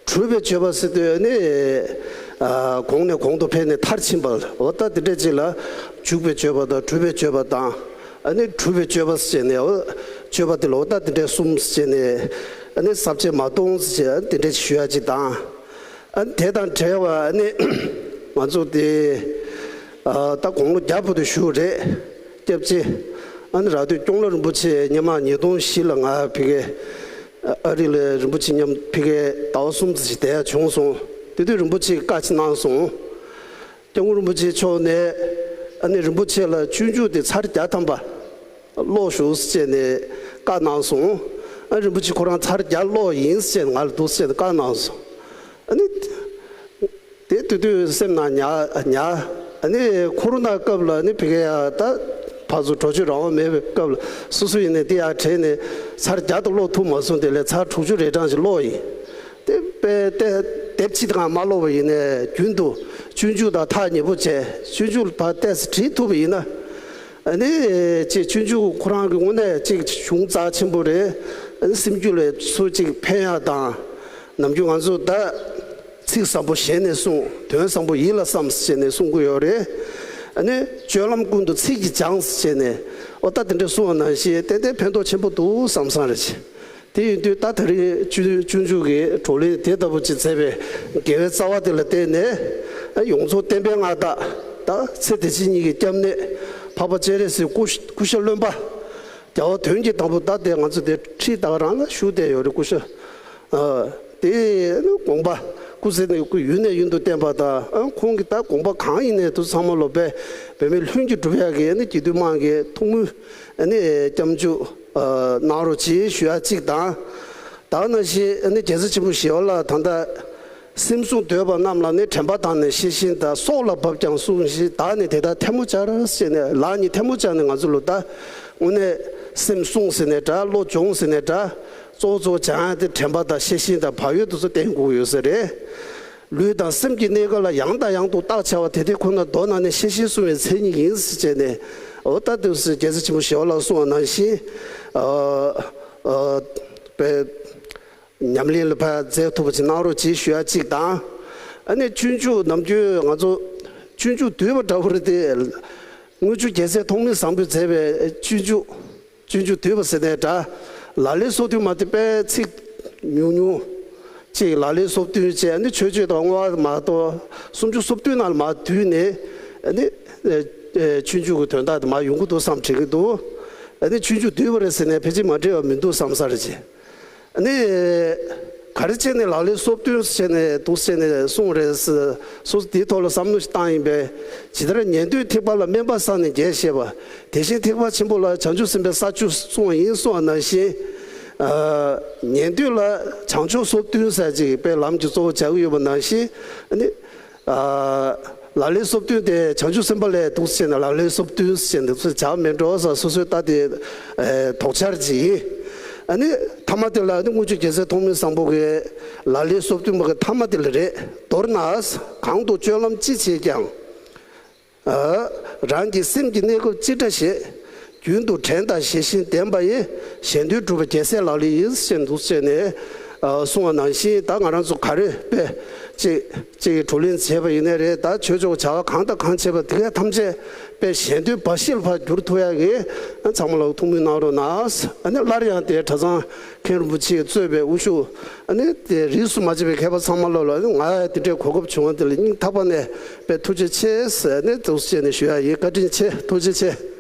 གྲུབ་པའི་སྤྱོད་པ་ཟེར་དུས་ནི་ཨ་གོང་ནས་གོང་དུ་འཕེལ་ནས་མཐར་ཕྱིན་པ། འོ་ད་དེ་འདྲ་ཅིག་ལ་འཇུག་པའི་སྤྱོད་པ་དང་། གྲུབ་པའི་སྤྱོད་པ་དང་། ཨ་ནི་གྲུབ་པའི་སྤྱོད་པ་ཟེར་ནས་འོ་སྤྱོད་པ་དེ་ལ་འོ་ད་དེ་འདྲའི་གསུམ་ཟེར་ནས། ཨ་ནི་ས་བཅད་མ་གཏོང་ཟེར་དེ་འདྲ་ཞུ་ཡ་ཅིག་དང་། ཨ་ནི་དེ་དང་འབྲེལ་བ་ཨ་ནི་ང་ཚོ་དེ་ཨ་ད་དགུང་ལོ་བརྒྱ་བར་དུ་བཞུགས་རེད། སྐྱབས་རྗེ་ཨ་ནི་རག་སྟོད་སྐྱོང་ལོ་རིན་པོ་ཆེ་སྔོན་མ་ཉིས་སྟོང་བཞི་ལ་ང་ཕ་གིར་ཨ་རི་ལ་རིན་པོ་ཆེ་མཉམ་ཕ་གིར་ཟླ་བ་གསུམ་ཙམ་ཞིག་བསྡད་ཡ་བྱུང་སོང་། དེ་དུས་རིན་པོ་ཆེས་བཀའ་ཅིག་གནང་སོང་། སྐྱབས་མགོན་རིན་པོ་ཆེ་མཆོག་ནས་ཨ་ནི་རིན་པོ་ཆེ་ལ་སྤྱོད་འཇུག་དེ་ཚར་བརྒྱ་ཐམ་པ་ཀློག་ཤོག་ཟེར་ནས་བཀའ་གནང་སོང་། ཨ་རིན་པོ་ཆེ་ཁོ་རང་ཚར་བརྒྱ་ཀློག་ཡིན་ཟེར་ནས་ང་ལ་འདུག་ཟེར་ནས་བཀའ་གནང་སོང་། ཨ་ནི་དེ་དུས་དུས་སེམས་ནང་ཉར་ཉར། ཨ་ནི་ཁོ་རོ་ན་སྐབས་ལ་ཨ་ནི་ཕ་གི་ཡ་ད་ཕར་ཚུར་འགྲོ་སྐྱོད་རང་དབང་མེད་པའི་སྐབས་ལ་སོ་སོ་ཡིན་ནས་དེ་ཡར་དྲན་ནས་ཚར་བརྒྱ་དུ་ཀློག་ཐུབ་མ་སོང་། དེ་ལས་ཚར་དྲུག་ཅུ་རེ་གྲངས་ཤིག་ཀློག་ཡིན། དེ་དཔེ་དེ་དེབ་ཕྱི་དང་མ་ཀློག་པ་ཡིན་ནའི་རྒྱུན་དུ་སྤྱོད་འཇུག་དང་ཐག་ཉེ་པོ་བྱས། སྤྱོད་འཇུག་ཕར་ཏོག་ཙམ་བྲིས་ཐུབ་པ་ཡིན་ན། ཨ་ནི་ཅིག་སྤྱོད་འཇུག་ཁོ་རང་གི་དངོས་གནས་ཅིག་གཞུང་རྩ་ཆེན་པོ་རེད། ཨ་ནི་སེམས་རྒྱུད་ལ་སུ་ཅིག་ཕན་ཡག་དང་། ནམ་རྒྱུན་ང་ཚོ་ད་ཚིག་བཟང་པོ་ཞལ་ནས་གསུང་། དོན་བཟང་པོ་ཡིད་ལ་བསམ་ཟེར་ནས་གསུང་གི་ཡོད་རེད། ཨ་ནི་སྤྱོད་ལམ་ཀུན་ཏུ་ཚིག་གིས་སྦྱངས་ཟེར་ནས་ཨོ་ད་དེ་འདྲ་གསུང་བ་ནང་བཞིན་ཏན་ཏན་ཕན་ཐོགས་ཆེན་པོ་འདུག་བསམ་བསམ་རེད། དེ་ཡིན་དུས་ད་དེ་རིང་སྤྱོད་སྤྱོད་འཇུག་གི་བགྲོ་གླེང་དེ་ལྟ་བུ་ཅིག་མཛད་པའི་དགེ་བའི་རྩ་བ་དེ་ལ་བརྟེན་ནས་ཡོངས་རྫོགས་བསྟན་པའི་མངའ་བདག་ད་ཚེ་འདི་ཕྱི་གཉིས་ཀྱི་སྐྱབས་གནས་འཕགས་པ་སྤྱན་རས་གཟིགས་སྐུ་སྐུ་ཤ་རློན་པ་རྒྱལ་བ་དོན་གྱི་བདག་པོ་ད་དེ་ང་ཚོ་དེ་ཁྲིད་ད་ག་རང་ལ་བཞུགས་བསྡད་ཡོད་རེད། སྐུ་ཤ་ཨ་དེ་ནི་དགོངས་པ་སྐུ་ཚེ་ནས་སྐུ་ཡུན་ནས་ཡུན་དུ་བརྟན་པ་དང་། ཨ་ཁོང་གི་ད་དགོངས་པ་གང་ཡིན་ནས་དུ་ཚང་མ་ལོ་པས་བོད་མི་ལྷུན་གྱིས་གྲུབ་ཡག་གི་ནི་རྒྱུད་སྟོད་དམངས་ཀྱི་ཐུགས་སྨོན་ནི་སྐྱབས་འཇུག་གནང་རོགས་གྱིས་ཞུ་ཡ་གཅིག་དང་། ད་ག་ནང་བཞིན་ནི་རྒྱལ་སྲས་ཆེན་པོ་ཞི་བ་ལྷ་ད་ལྟ་སེམས་སྲུང་འདོད་པ་རྣམས་ལ་ནི་དྲན་པ་དང་ནི་ཤེས་བཞིན་དང་། སྲོག་ལ་བབ་ཀྱང་སྲུངས་ཤིག། བདག་ནི་དེ་ལྟར་ཐལ་མོ་སྦྱར་ཟེར་ནས་ལག་གཉིས་ཐལ་མོ་སྦྱར་ནས་ང་ཚོ་ལོ་ད་དངོས་གནས་སེམས་སྲུང་ཟེར་ནས་འདྲ། བློ་སྦྱོང་ཟེར་ནས་འདྲ། གཙོ་བོ་གཙོ་བོ་སྦྱང་ཡ་དེ་དྲན་པ་དང་ཤེས་བཞིན་དང་བག་ཡོད་དུ་ཚོ་བསྟེན་དགོས་ཡོད་ས་རེད། ལུས་དང་སེམས་ཀྱི་གནས་སྐབས་ལ་ཡང་དང་ཡང་དུ་བརྟག་བྱ་བ་དེ་དེ་ཁོ་ན་མདོར་ན་ནི་ཤེས་བཞིན་སྲུང་བའི་མཚན་ཉིད་ཡིན་ཟེར་བྱས་ནས། འོ་ད་དུས་སུ་རྒྱལ་སྲས་ཆེན་པོ་ཞི་བ་ལྷ་གསུངས་པ་ནང་བཞིན་ཨ་ཨ་པའི་ཉམས་ལེན་ལ་ཕར་མཛད་ཐུབ་པ་ཅིག་གནང་རོགས་གྱིས་ཞུ་ཡ་གཅིག་དང་། ཨ་ནི་སྤྱོད་འཇུག་ནམ་རྒྱུན་ང་ཚོ་སྤྱོད་འཇུག་བསྡུས་པ་འདྲ་བོ་རེད་དེ། དངུལ་ཆུ་རྒྱལ་མཚན་ཐོགས་མེད་བཟང་པོས་མཛད་པའི་སྤྱོད་འཇུག་སྤྱོད་འཇུག་བསྡུས་པ་ཟེར་ནའི་འདྲ། ལག་ལེན་སོ་བདུན་མ་དེ་དཔེ་ཚིག་ཉུང་ཉུང་ཅིག་ལག་ལེན་སོ་བདུན་བཅས་ནི་མཆོད་བརྗོད་དང་བསྔོ་བ་མ་གཏོགས་སུམ་ཅུ་སོ་བདུན་ནང་ལ་མར་བསྡུས་ནས་ནི་ཨ་ཨ་སྤྱོད་འཇུག་གི་དོན་དག་དེ་མར་ཡོང་གི་འདུག་བསམ་དྲན་གྱི་འདུག་ཨ་ནི་ཆོས་རྒྱུད་བསྡུས་པ་རེད་ཟེར་ནས་ཕལ་ཆེར་མ་འགྲིག་པ་མི་འདུག་བསམ་ས་རེད་ཅེ། ཨ་ནི་ག་རེ་བྱས་ནས་ལག་ལེན་སོ་བདུན་བྱས་ནས་འདུག་བྱས་ནས་གསུངས་རེད་ཟེར། སོ་སོ་དེའི་ཐོག་ལ་བསམ་བློ་ཞིག་བཏང་ཡིན་པས། ཇི་ལྟར་ཉན་ཐོས་ཐེག་པ་ལ་སྨན་པ་བསགས་ནས་རྒྱས་བཤད་པ། དེ་བཞིན་ཐེག་པ་ཆེན་པོ་ལ་བྱང་ཆུབ་སེམས་དཔའི་ས་བཅུ་གསུངས་པ་ཡིན་གསུངས་པ་ནང་བཞིན། ཨ་ཉན་ཐོས་ལ་བྱང་ཆུབ་སོ་བདུན་ཟེར་ཅིག་དཔེ་ལམ་གྱི་གཙོ་བོ་བྱ་གི་ཡོད་པ་ནང་བཞིན། ཨ་ནི། ཨ་ལག་ལེན་སོ་བདུན་དེ་བྱང་ཆུབ་སེམས་དཔའ་ལས་འདུག་བྱས་ནས་ལག་ལེན་སོ་བདུན་ཟེར་འདུག་བྱ་མེད་འགྲོ་ཟེར་སོ་སོའི་ལྟ་དེ་ཨེ་དོགས་འཆར་ཅིག་ཡིན། ཨ་ནི་ཐ་མ་དེ་ལ་ཨ་ནི་དངུལ་ཆུ་རྒྱལ་མཚན་ཐོགས་མེད་བཟང་པོ་གི་ལག་ལེན་སོ་བདུན་པ་གི་ཐ་མ་དེ་ལ་རེད། མདོར་ན་གང་དུ་སྤྱོད་ལམ་ཅི་བྱེད་ཀྱང་། ཨ་རང་གི་སེམས་ཀྱི་གནས་སྐབས་ཅི་འདྲ་ཞིག་རྒྱུན་དུ་དྲན་དང་ཞི་ཞིང་ལྡན་པ་ཡིས་གཞན་དོན་སྒྲུབ་པ་རྒྱལ་སྲས་ལག་ལེན་ཡིན་ཞེས་འདུག་བྱས་ནས་ཨ་གསུངས་པ་ནང་བཞིན། ད་ང་རང་ཚོ་ག་རེ་དཔེ་ཅིག་ཅིག་གི་བགྲོ་གླེང་བྱས་པ་ཡིན་ནའི་རེད། ད་ཆོས་ཕྱོགས་བྱ་བ་གང་དང་གང་བྱས་པ་དེ་ག་ཐམས་ཅད་དཔེ་གཞན་དོན་འབའ་ཞིག་ལ་ཕར་འགྱུར་ཐུབ་ཡག་གི་ཚང་མ་ལ་ཐུགས་སྨོན་གནང་རོགས་གནང་། ཨ་ནི་སླར་ཡང་དེ་གྲྭ་ཚང་མཁན་རིན་པོ་ཆེས་གཙོས་པའི་དབུ་བཞུགས། ཨ་ནི་དེ་རིས་སུ་མ་ཆད་པའི་མཁས་པ་ཚང་མ་ལོ་ལ་ང་དེ་འདྲའི་གོ་སྐབས་བྱུང་བ་དེ་ལ་སྙིང་ཐག་པ་ནས་དཔེ་ཐུགས་རྗེ་ཆེ་ཟེར་ནས་འདུག་བྱས་ནས་ཞུ་ཡག་ཡིན། བཀའ་དྲིན་ཆེ། ཐུགས་རྗེ་ཆེ།